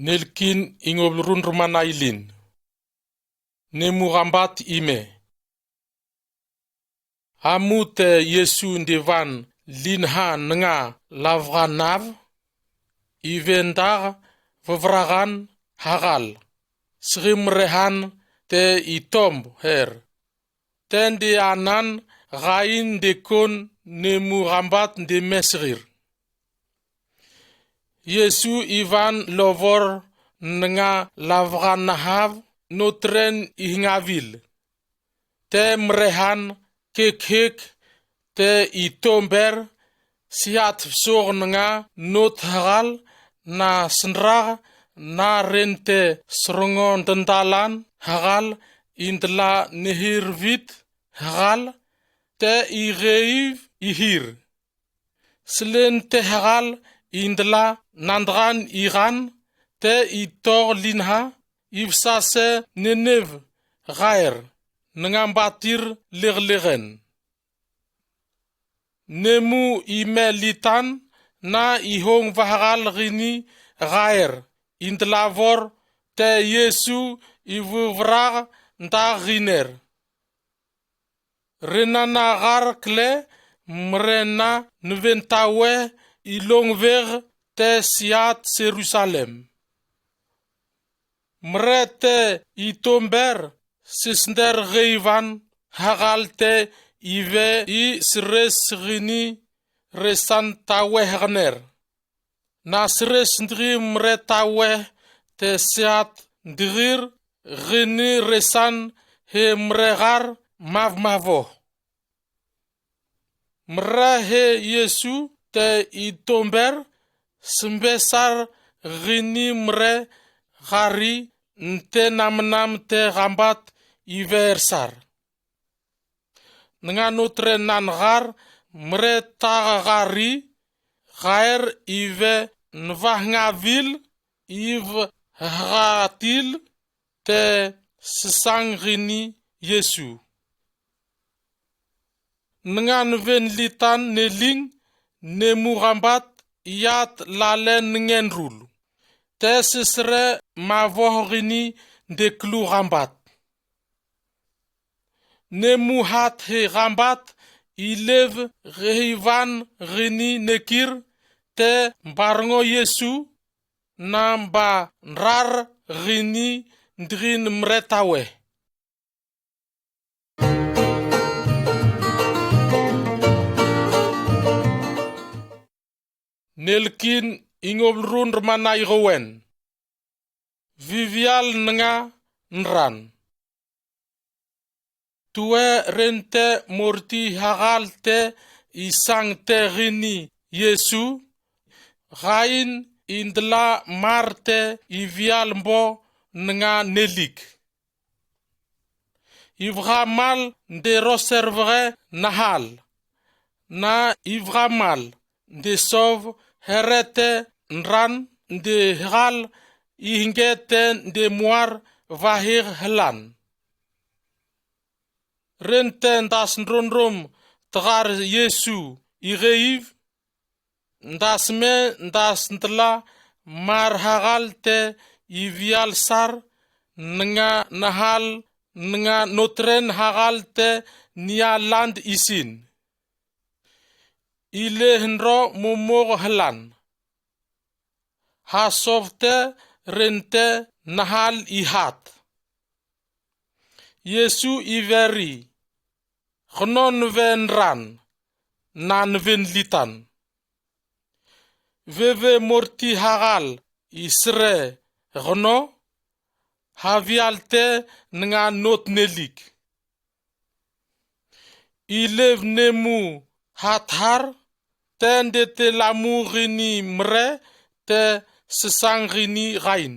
Nelkin ingoblrun rmana ilin. Nemu gambat ime. Amu te Yesu ndivan linha nanga lavganav, ive ndag vvragan hagal, sgimrehan te itomb her, te ndianan gain ndekon nemu gambat ndemesgir. Yesu ivan lovor nanga lavganahav notren ihngavil. Te mrehan kekhek te itomber siat vsog nanga not hagal na sndrag na rente srongo ndendalan hagal indla nehirvit hagal te igeiv ihir. Slen te hagal indla nandgan igan te itog linha ivsase nenev gaer nanga mbatir leglegen. Nemu ime litan na ihong vahagal ɣini gaer indlavor te Yesu ivvrag ndag ɣiner. Renana gar kle mrena nven taweh ilongveg te siat Serusalem. Mre te itomber sisnder geivan hagal te ive i sres ɣini resan taweh gner. Na sres ndigi mre taweh te siat ndigir ɣini resan he mre gar mavmavoh. Mre he Yesu te itomber smbesar ɣini mre gari nte namnam te gambat ive ersar. Nanga notrenan gar mre tag gari gaer ive nvahngabil iv hgatil te sesang ɣini Yesu. Nanga nven litan neling nemu gambat iat lalen ngenrul te sesre mavoh ɣini ndeklu gambat. Nemu hat he gambat ilev geivan ɣini nekir te mbarngo Yesu na mba nrar ɣini ndgin mre taweh. Nelkin ingoblrun rmana igowen. Vivial nanga nran. Tuwe rente morti hagal te i sang te gini Yesu, gain i ndela mar te i vial mbo nanga nelik. I vhamal nde roservege nahal. Na i vhamal nde sov herete nran nde hal i hingete nde muar vahir helan. Ren te ndas ndrondrom tegar Yesu i geiv, ndas me ndas ndela mar hahal te i vial sar, nanga nahal, nanga notren hahal te nia land isin. I le hendro momog helan. Ha sov te ren te nahal i hat. Yesu i veri, knon ve nran, nan ven litan. Veve morti hahal i sere kno, ha vial te nanga not nelik. I lev nemu hathar, te nde te lamu gini mre, te sesang gini gain.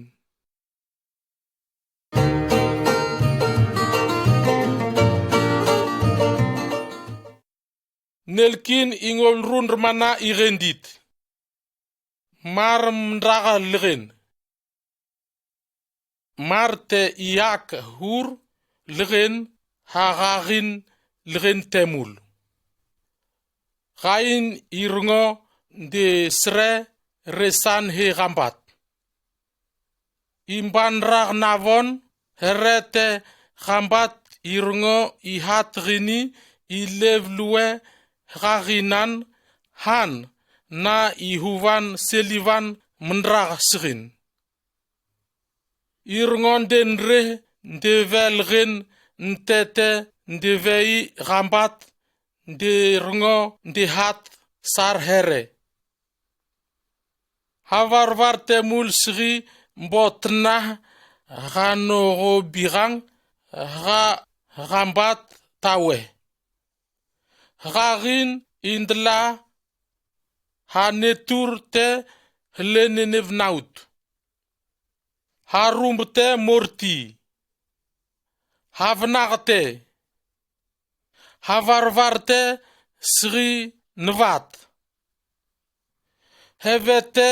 Nelkin i ngol run remana i rendit. Mar mendrak legen. Mar te iak hur legen ha gagin legen temul. Gain i rongo nde sere resan he gambat. Imban rak navon, herete gambat i rongo i hat gini i lev lue gaginan han na i huvan selivan mendrak sirin. I rongo nde nre nde vel gen ntete nde vei gambat nde rongo nde hat sar here. Havarvar temul sigi mbo tnah gano go bigang ga gambat tawe. Gagin indela ha netur te helenenev naut. Ha rumb te morti. Ha vnak te. Ha varvar te sri nvat. Heve te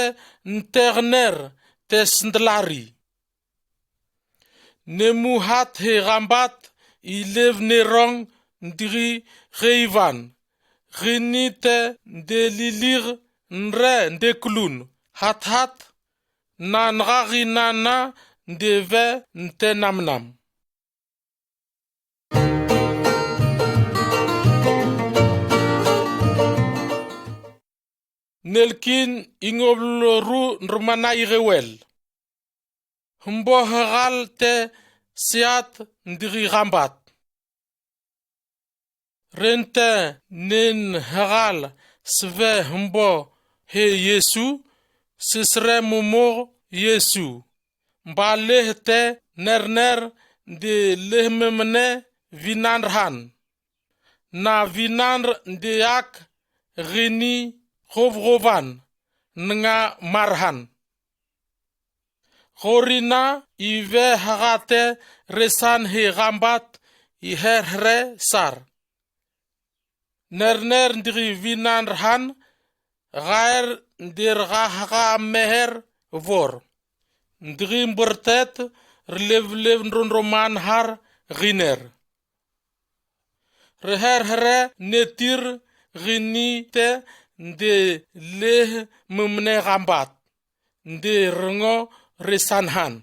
ntegner te sendlari. Nemuhat he gambat i lev nerong ndiri geivan. Gini te ndelilir nre ndeklun hathat. Na ngaginana ndeve nte namnam. Nelkin i ngobloru nremana i gewel. Hembo hegal te siat ndiri gambat. Ren te nen hegal seve hembo he Yesu, sesere momor Yesu. Mba leh te nerner nde leh memene vinanr han. Na vinanr nde yak gini gobgoban nanga mar han. Gorina i ve hagate resan he gambat i herhere sar. Nerner ndiri vinanr han gaer ndir gahaga meher vor. Ndiri mbertet relevlev nrondroman har giner. Reherhere netir gini te nde leh memene gambat. Nde rengo resan han.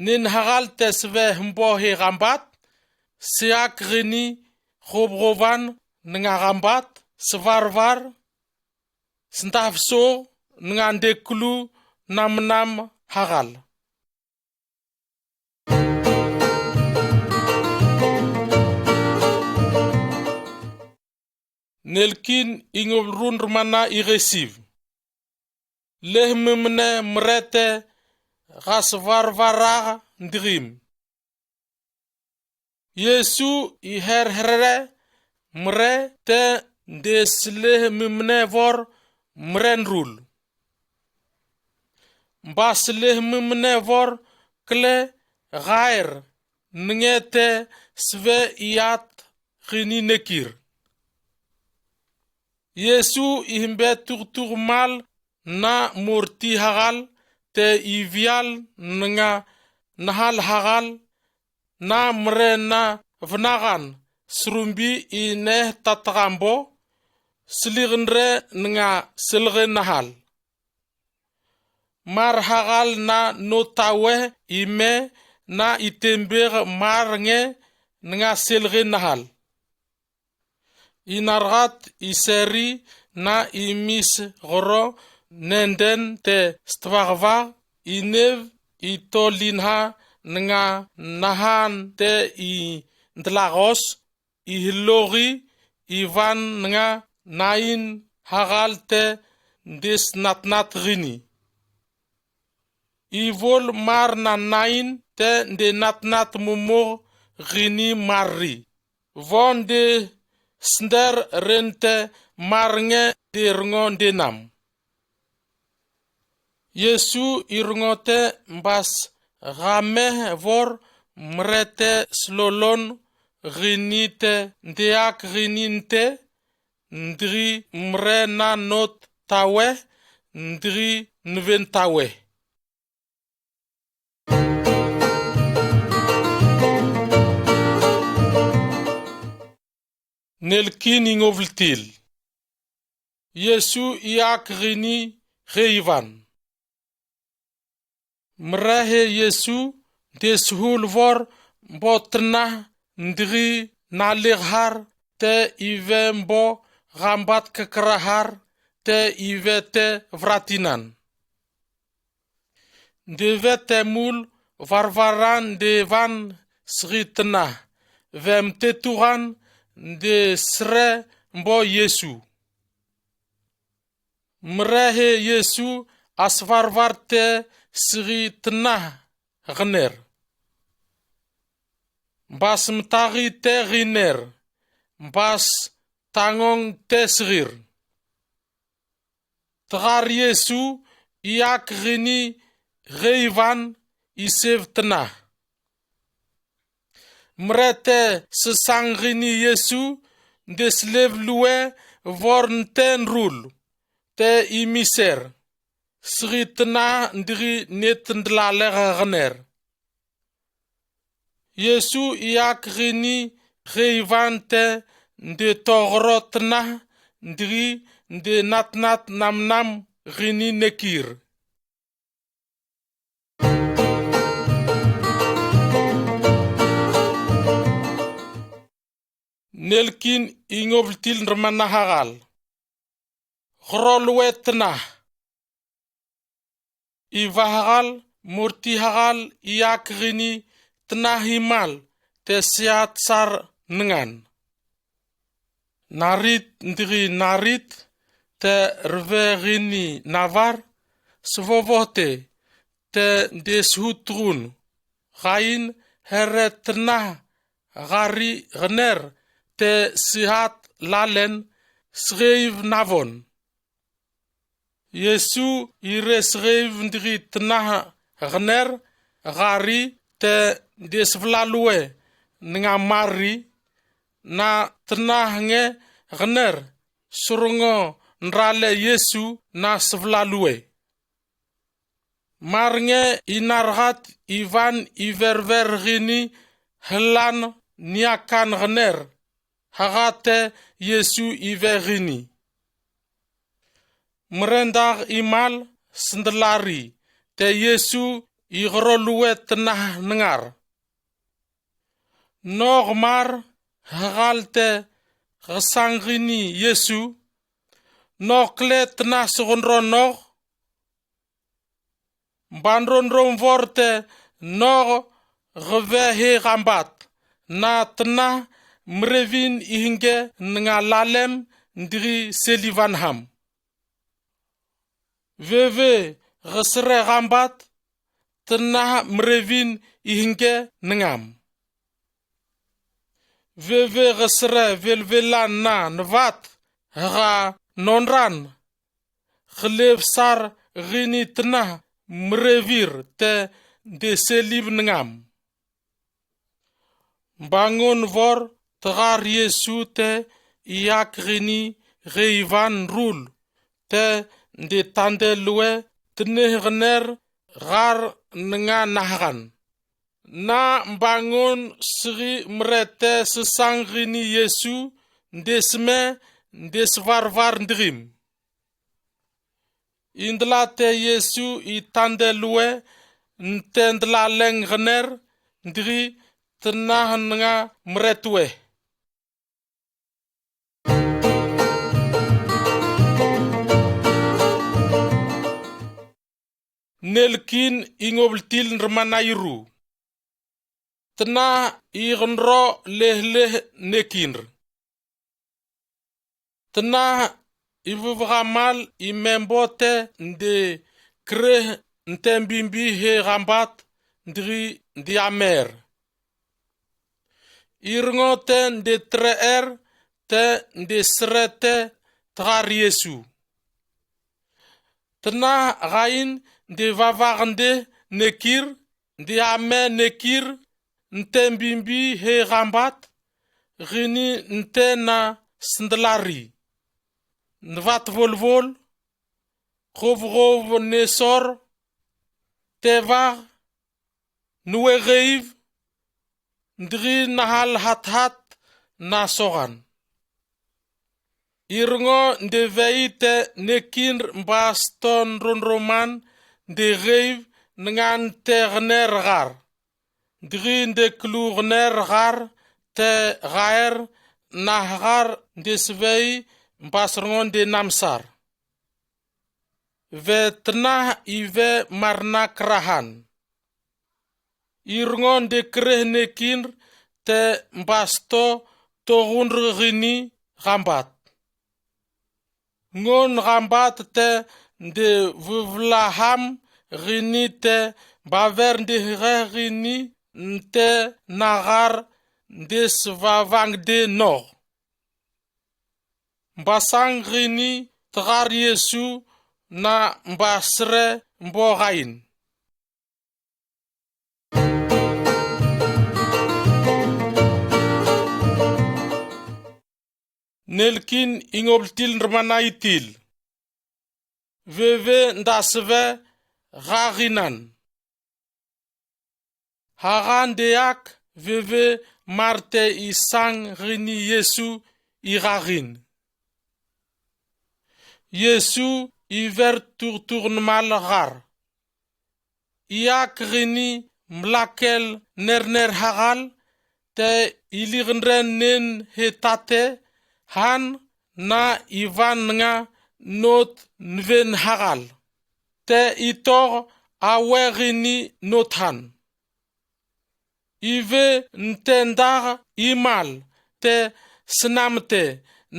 Nen hagal te seve hembo he gambat, siak gini gobgoban nanga gambat, sevarvar, sendafso nanga ndeklu namnam hagal. Nelkin i ngobloru nremana i gesiv. Leh memene merete gas varvarag ndigim. Yesu i herhere mre te deslihmimne vor mren rul. Ba slihmimne vor kle gaer nenge te swe iat gini nekir. Yesu ihembe tuktuk mal na morti hagal te ivial nanga nahal hagal na mre na vnagan srumbi i neh tatkambo sligendre nanga selge nahal. Mar hagal na no tawe i me na i tembeg mar nge nanga selge nahal. I nargat i seri na i mis goro nenden te stwagwag i nev i tolinha nanga nahan te i ndlagos i hlogi i wan nanga nain hagal te desnatnat gini. I wol mar na nain te denatnat momog gini marri. Won de snder ren te mar nge de rngo denam. Yesu i rngo te mbas gameh wor mre te slolon gini te ndeak gini nte, ndri mre na not taweh, ndri nwen taweh. Nelkin i ngoveltil. Yesu i ak gini geiwan. Mrehe Yesu de suhul wor mbo tnah ndri naleghar te iwe mbo gambat kekrahar te iwe te wratinan. Ndewe temul warwaran ndewan sgi tnah, we mteturan nde sre mbo Yesu. Mrehe Yesu aswarwar te sgi tnah gner. Mbas mtari te giner, mbas tangong te sgir. Tgar Yesu i ak gini geiwan i sew tnah. Mre te sesang gini Yesu nde slew luwe wor nte nrul te i miser sgi tnah ndri net ndlaleg gner. Yesu i ak gini geiwan te nde togro tnah ndri nde natnat namnam gini nekir. Nelkin i ngoveltil nrmanahakal. Gro luwe tnah. I wahakal, murtihakal i ak gini tnah i mal te siat sar ngan. Narit ndri narit te rwe gini nawar, swowohte te nde suhut run, gain here tnah gari gner te sihat lalen sgeiw nawon. Yesu ire sgeiw ndri tnah gner gari te nde svlaluwe nanga marri, na tnah nge gner srngo nrale Yesu na svlaluwe. Mar nge i nargat iwan i werwer gini hlan niakan gner, hagate Yesu iwe gini. Mrendag i mal sndlari te Yesu i gro luwe tnah ngar. Nog mar hgal te gsang gini Yesu, nog kle tnah sgondro nog. Mbanronron wor te nog gwehe gambat na tnah mrewin ihingge nanga lalem ndri seliwan ham. Wewe gsre gambat tnah mrewin ihingge nangam. veve gesere velvelan na nevat hega nonran, gelevsar gini tnah mrevir te deselib nengam. Mbangon vor tegar Yesu te iak gini geivan rul te detandelue tneh gener gar nenga nahgan. Na mbangon segi mrete sesang gini Yesu desme desvarvar ndigim. Indela te Yesu i tandelue nte ndelaleng gener ndigi tnah nenga mretwe. Nelkin i ngobltil nremana iru. Tnah i genro lehleh nekinr. Tnah i vevgamal i membote nde kreh nte mbimbi he gambat ndigi nde amer. Irngo te nde treer te nde srete tegar Yesu. Tnah gain nde vavagende nekir nde ame nekir nte mbimbi he gambat gini nte na sendelari, nevat volvol, govgov nesor, tevag, nue geiv, ndigi nahal hathat na sogan. Irngo nde vei te nekinr mbasto nronroman nde geiv nengan te gener gar. Ndigi nde klu gener gar te gaer nahgar nde svei mbasrngo nde namsar. Ve tnah ive marna krahan. Irngo nde kreh nekinr te mbasto togunr gini gambat. Ngon gambat te nde vevlaham gini te baver nde hegeh gini nte nagar nde svavang nde noh. Mbasang gini tegar Yesu na mbasre mbo gain. Nelkin i ngobltil nremana itil. Veve ndasve gaginan. Hagan deak veve marte isang gini Yesu i gagin. Yesu iver tugtugnemal gar. Iak gini mlakel nerner hagal te iligendren nen he tate han na ivan nga not nven hagal. Te itog awe gini not han. Ive nte ndag imal te snamte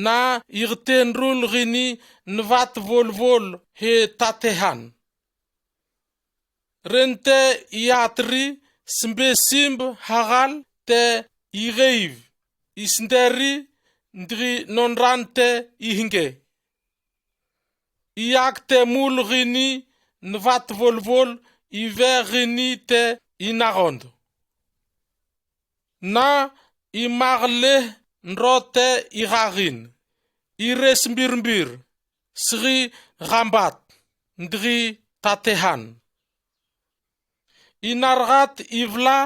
na igtenrul gini nvat volvol he tatehan. Rente iatri smbe simb hagal te igeiv isnderi ndri nonrante ihinge. Iak temul gini nvat volvol ive gini te inagond. Na imagleh nrote igagin ires mbirmbir sgi gambat ndri tatehan. Inargat ivla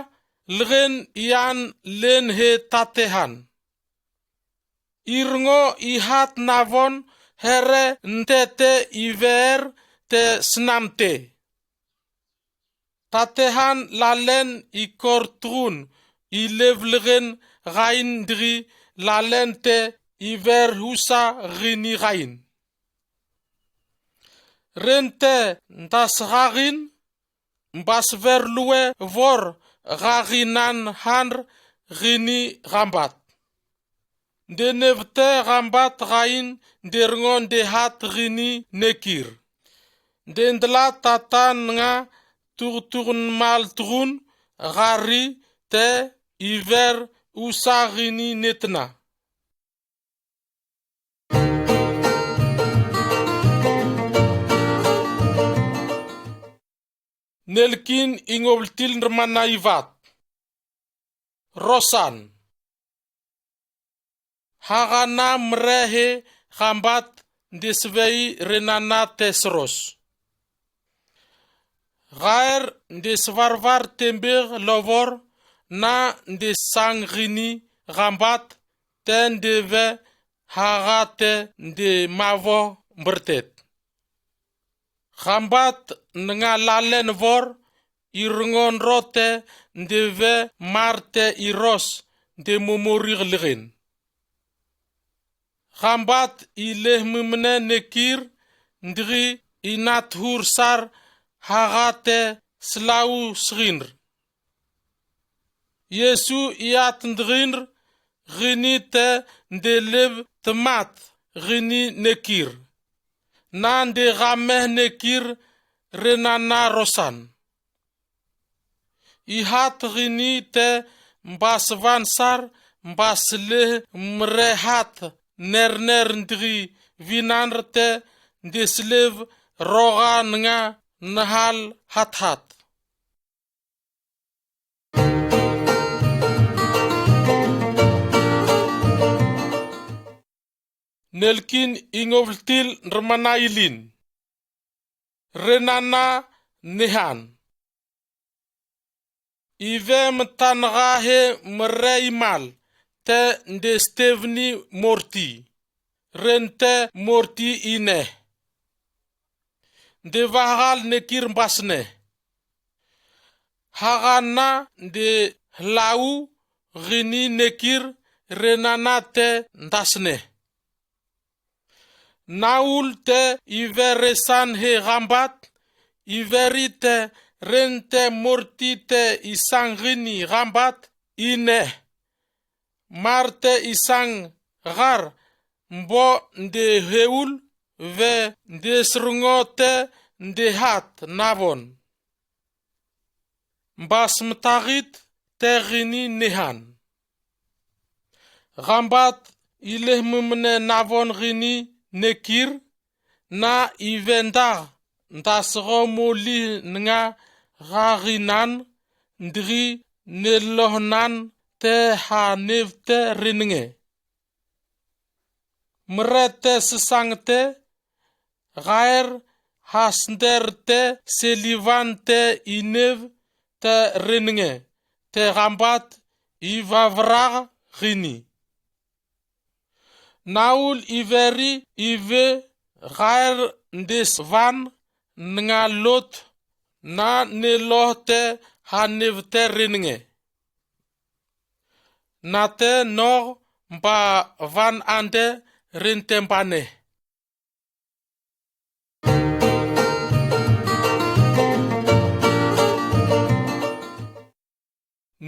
legen ian len he tatehan. Irngo ihat navon here ntete iver te snamte. Tatehan lalen ikor tugun ilevlegen gain dri lalen te iver husa gini gain. Rente ndasgagin mbasver lue vor gaginan hanr gini gambat. Ndenevte gambat gain nderrngo ndehat gini nekir. Ndendla tatan nga tugtugnemal tugun gari te iver usa rini netna. Nelkin ingobltil nremana ivat. Rosan. Hagana mrehe gambat ndesvei renana te sros. Gaer ndesvarvar tember lovor na ndesang rini gambat te ndeve haga te ndemavo mbertet. Gambat nga lalen vor irongon ro te ndeve mar te iros ndemomorig ligen. Gambat ilehmemene nekir ndri inat hur sar haga te slau srinr. Yesu iat ndrinr rini te ndelev temat rini nekir. Na ndegameh nekir renana rosan. Ihat rini te mbas vansar mbas leh mrehat nerner ndri vinanr te ndeslev roga nga nehal hathat. Nelkin ingobltil nremana ilin. Renana nehan. Ive metan gahe mrei mal te ndestevni morti. Ren te morti ine. Ndevahal nekir mbasne. Hagana ndehlau rini nekir renana te ndasne. Naul te ive resan he gambat, iveri te ren te morti te isang rini gambat, ine. Mar te isang gar mbo ndeheul ve ndesrngo te ndehat navon. Mbas mtagit te rini nehan. Gambat ilehmemene navon rini nekir, na ive ndag ndasgo molih nga gaginan ndri nelohnan te hanevte rinenge. Mre te sesang te, gaer hasnder te selivan te inev te rinenge, te gambat ivavrag rini. Naul iveri ive gaer ndesvan nga lot na neloh te hanevte rinenge. Na te nog mba van ande rin te mbane.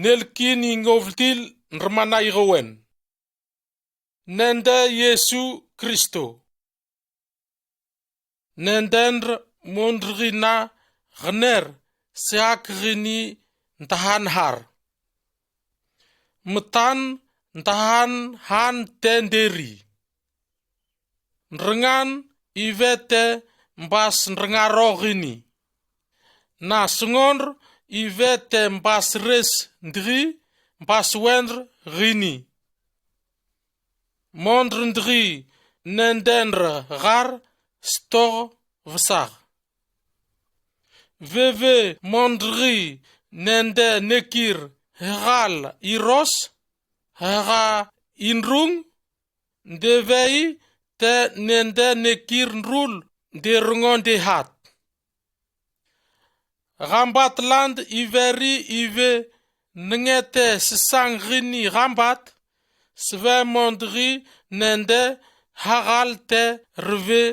Nelkin ingobltil nremana igowen. Nende Yesu Kristo. Nendendr mondrgina gner seak gini ndahan har. Metan ndahan han te nderi. Nrengan ive te mbas nrengaro gini. Na sngondr ive te mbas res ndri mbas wendr gini. Mondr ndri nendendr gar stog vsag. Veve mondri nende nekir hegal iros, hega inrung, ndevei te nende nekir nrul nderongo ndehat. Gambat land iveri ive nenge te sesang gini gambat, svemondri nende hagal te rve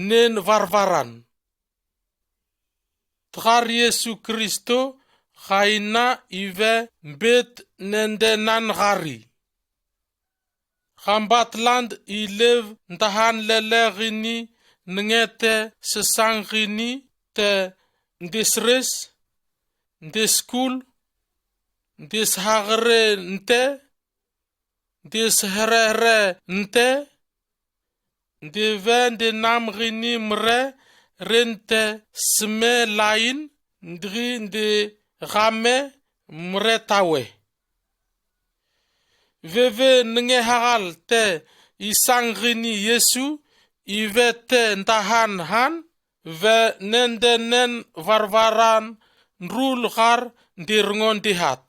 nen varvaran. Tgar Yesu Kristo gaina ive mbet nende nan gari. Gambat land ilev ndahan lele gini nenge te sesang gini te ndesres, ndeskul, ndeshagre nte, de seherehere nte, de ve de nam gini mre ren te seme lain, degi de game mre tawe. Veve nenge hagal te isang gini Yesu, ive te ndahan han, ve nende nen varvaran nrul har de rengon dehat.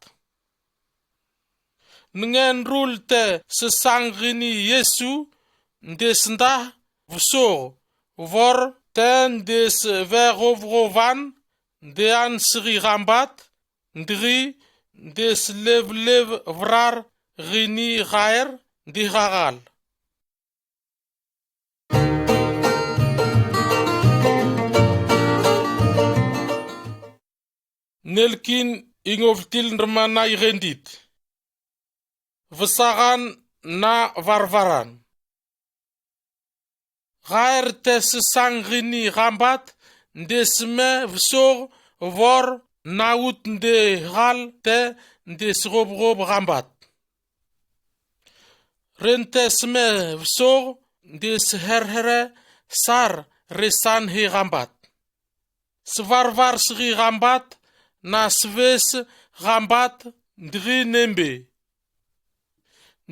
Nenge nrul te sesang gini Yesu, de sendah vesor, vor te de sevegovgovan, de an segi gambat, degi de selevlev vrar gini gaer de hagal. Nelkin ingovetil nremana igendit. Vesagan na varvaran. Gaer te sesang gini gambat, de seme vesor vor na ut de hal te de segobgob gambat. Ren te seme vesor, de seherhere sar resan he gambat. Sevarvar segi gambat, na seves gambat, degi nembe.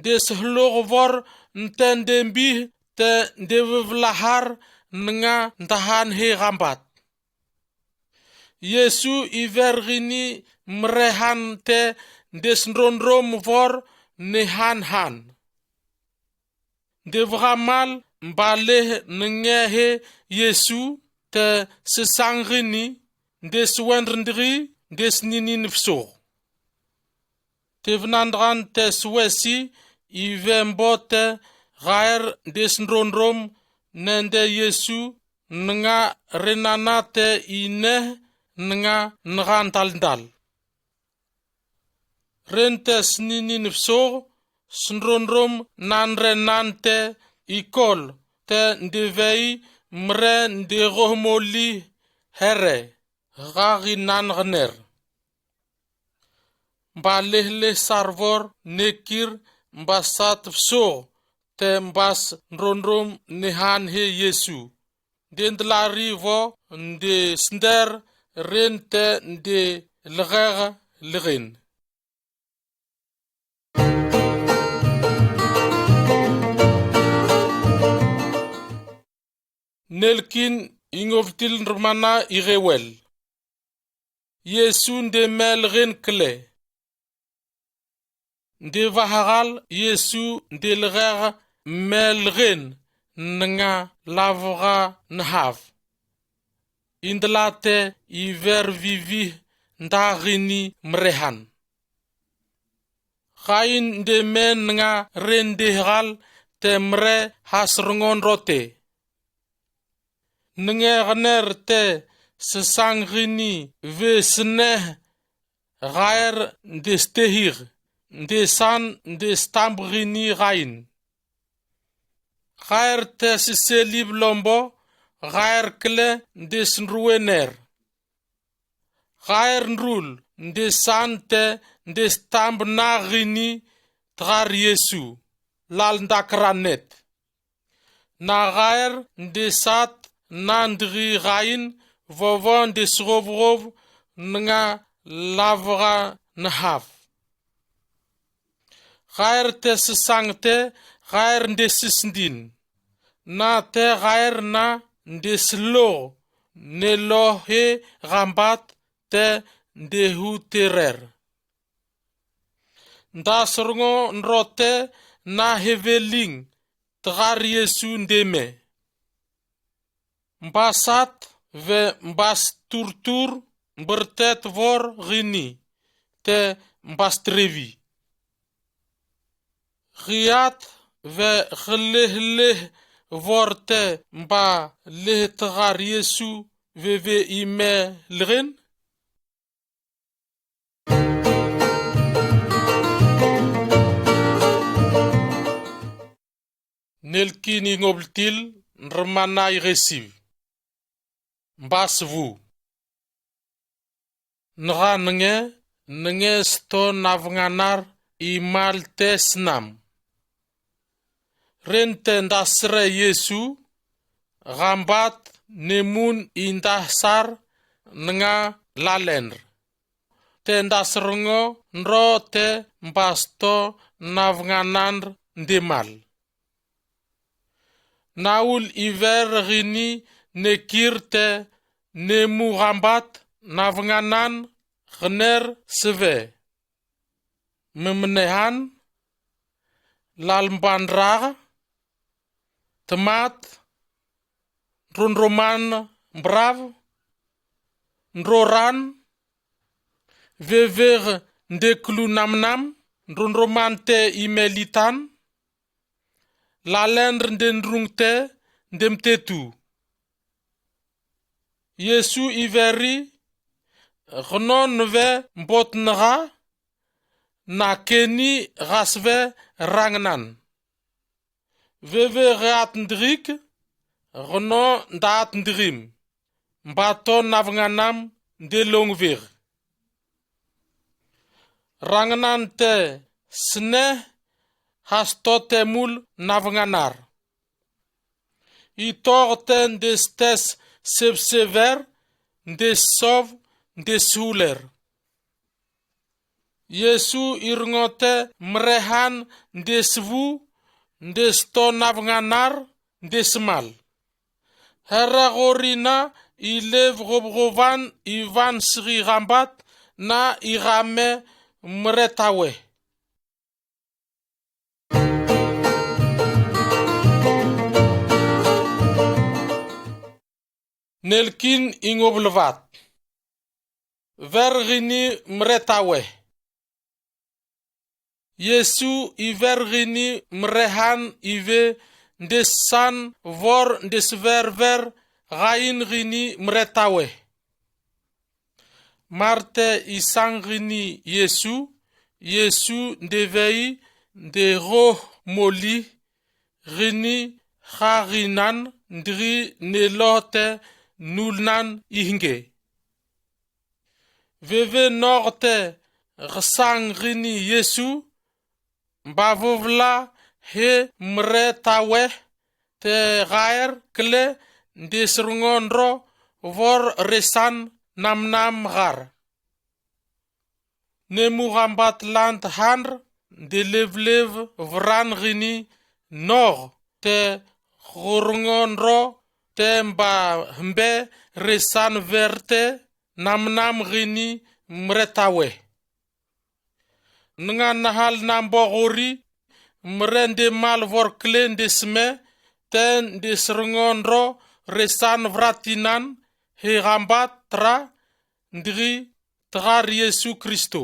De sehelog vor nten de mbih te de vevlahar nanga ndahan he gambat. Yesu iver gini mrehan te de sendrondrom vor nehan han. De vhamal mba leh nenge he Yesu te sesang gini, de sewendren degi, de seninin vesor. Te venandran te sewesi ive mbo te gaer de sendrondrom nende Yesu nanga renana te ineh nanga ngan taldal. Ren te seninin vesor, sendrondrom nan renan te ikol te de vei mre de gohmoli here, gagi nan gener. Mba lehleh sar vor nekir mbasat vesor te mbas sendrondrom nehan he Yesu. De ndlari vo de sender ren te de legeg legen. Nelkin ingovetil nremana igewel. Yesu de me legen kele. De vahagal Yesu de legeg me legen nanga lavga nehaf. Indela te iver vivih nda gini mrehan. Gain de me nanga ren de hegal te mre ha serengon rote. Nenge gener te sesang gini ve seneh gaer de stehir, de san de stamb gini gain. Gaer te seselib lombo, gaer kele de senruener. Gaer nrul de san te de stamb na gini tegar Yesu, lal ndakeranet. Na gaer de sat na ndegi gain vovo de segobgob nanga lavga nehaf. Gaer te sesang te gaer de sesendin. Na te gaer na de selo ne lohe gambat te de huterer. Nda serengon rote na heveling tegar Yesu de me. Mbasat ve mbas turtur mbertet vor gini te mbas trevi. Giat ve gelehleh vor te mba leh tegar Yesu veve ime legen. Nelkin ingobltil nremana igesiv. Mbas vu. Nega nenge, nenge sto navenganar imal te snam. Ren te ndasere Yesu, gambat nemun i ndasar nga lalendr. Te ndaserngo ndro te mbasto navnganandr ndemal. Naul iver gini nekir te nemu gambat navnganan gner seve. Memenehan, lalmbandrag, tmat, ndrondroman brav, ndroran, vever ndeklu namnam, ndrondroman te imelitan, lalendr ndendrung te ndemtetu. Yesu iveri, gno nve mbotnga, na keni gasve rangnan. Veve geat ndrik, gno ndaat ndrim, mbato navnganam ndelongver. Rangnan te sne, hasto temul navnganar. Itor te ndestes sevsever, ndessov, ndeshuler. Yesu irngo te mrehan ndesvu, ndesto navnganar, ndesmal. Herra gorina ilev gobgovan ivan sigi gambat na igame mretawe. Nelkin ingoblvat. Ver gini mretawe. Yesu iver gini mrehan ive ndesan vor ndesverver gain gini mretawe. Marte isang gini Yesu, Yesu ndevei ndegoh moli gini gaginan ndri neloh te nulnan ihnge. Veve nog te gesang gini Yesu, mbavovla he mretawe te gaer kle ndesrngo ndro vor resan namnam gar. Nemu gambat lant handr ndelevlev vran gini nog te gorngo ndro te mbahmbe resan verte namnam gini mretawe. Nga nahal nambo gori mre ndemal vor kle ndesme te ndesrngo ndro resan vratinan he gambat tra ndri tgar Yesu Kristo.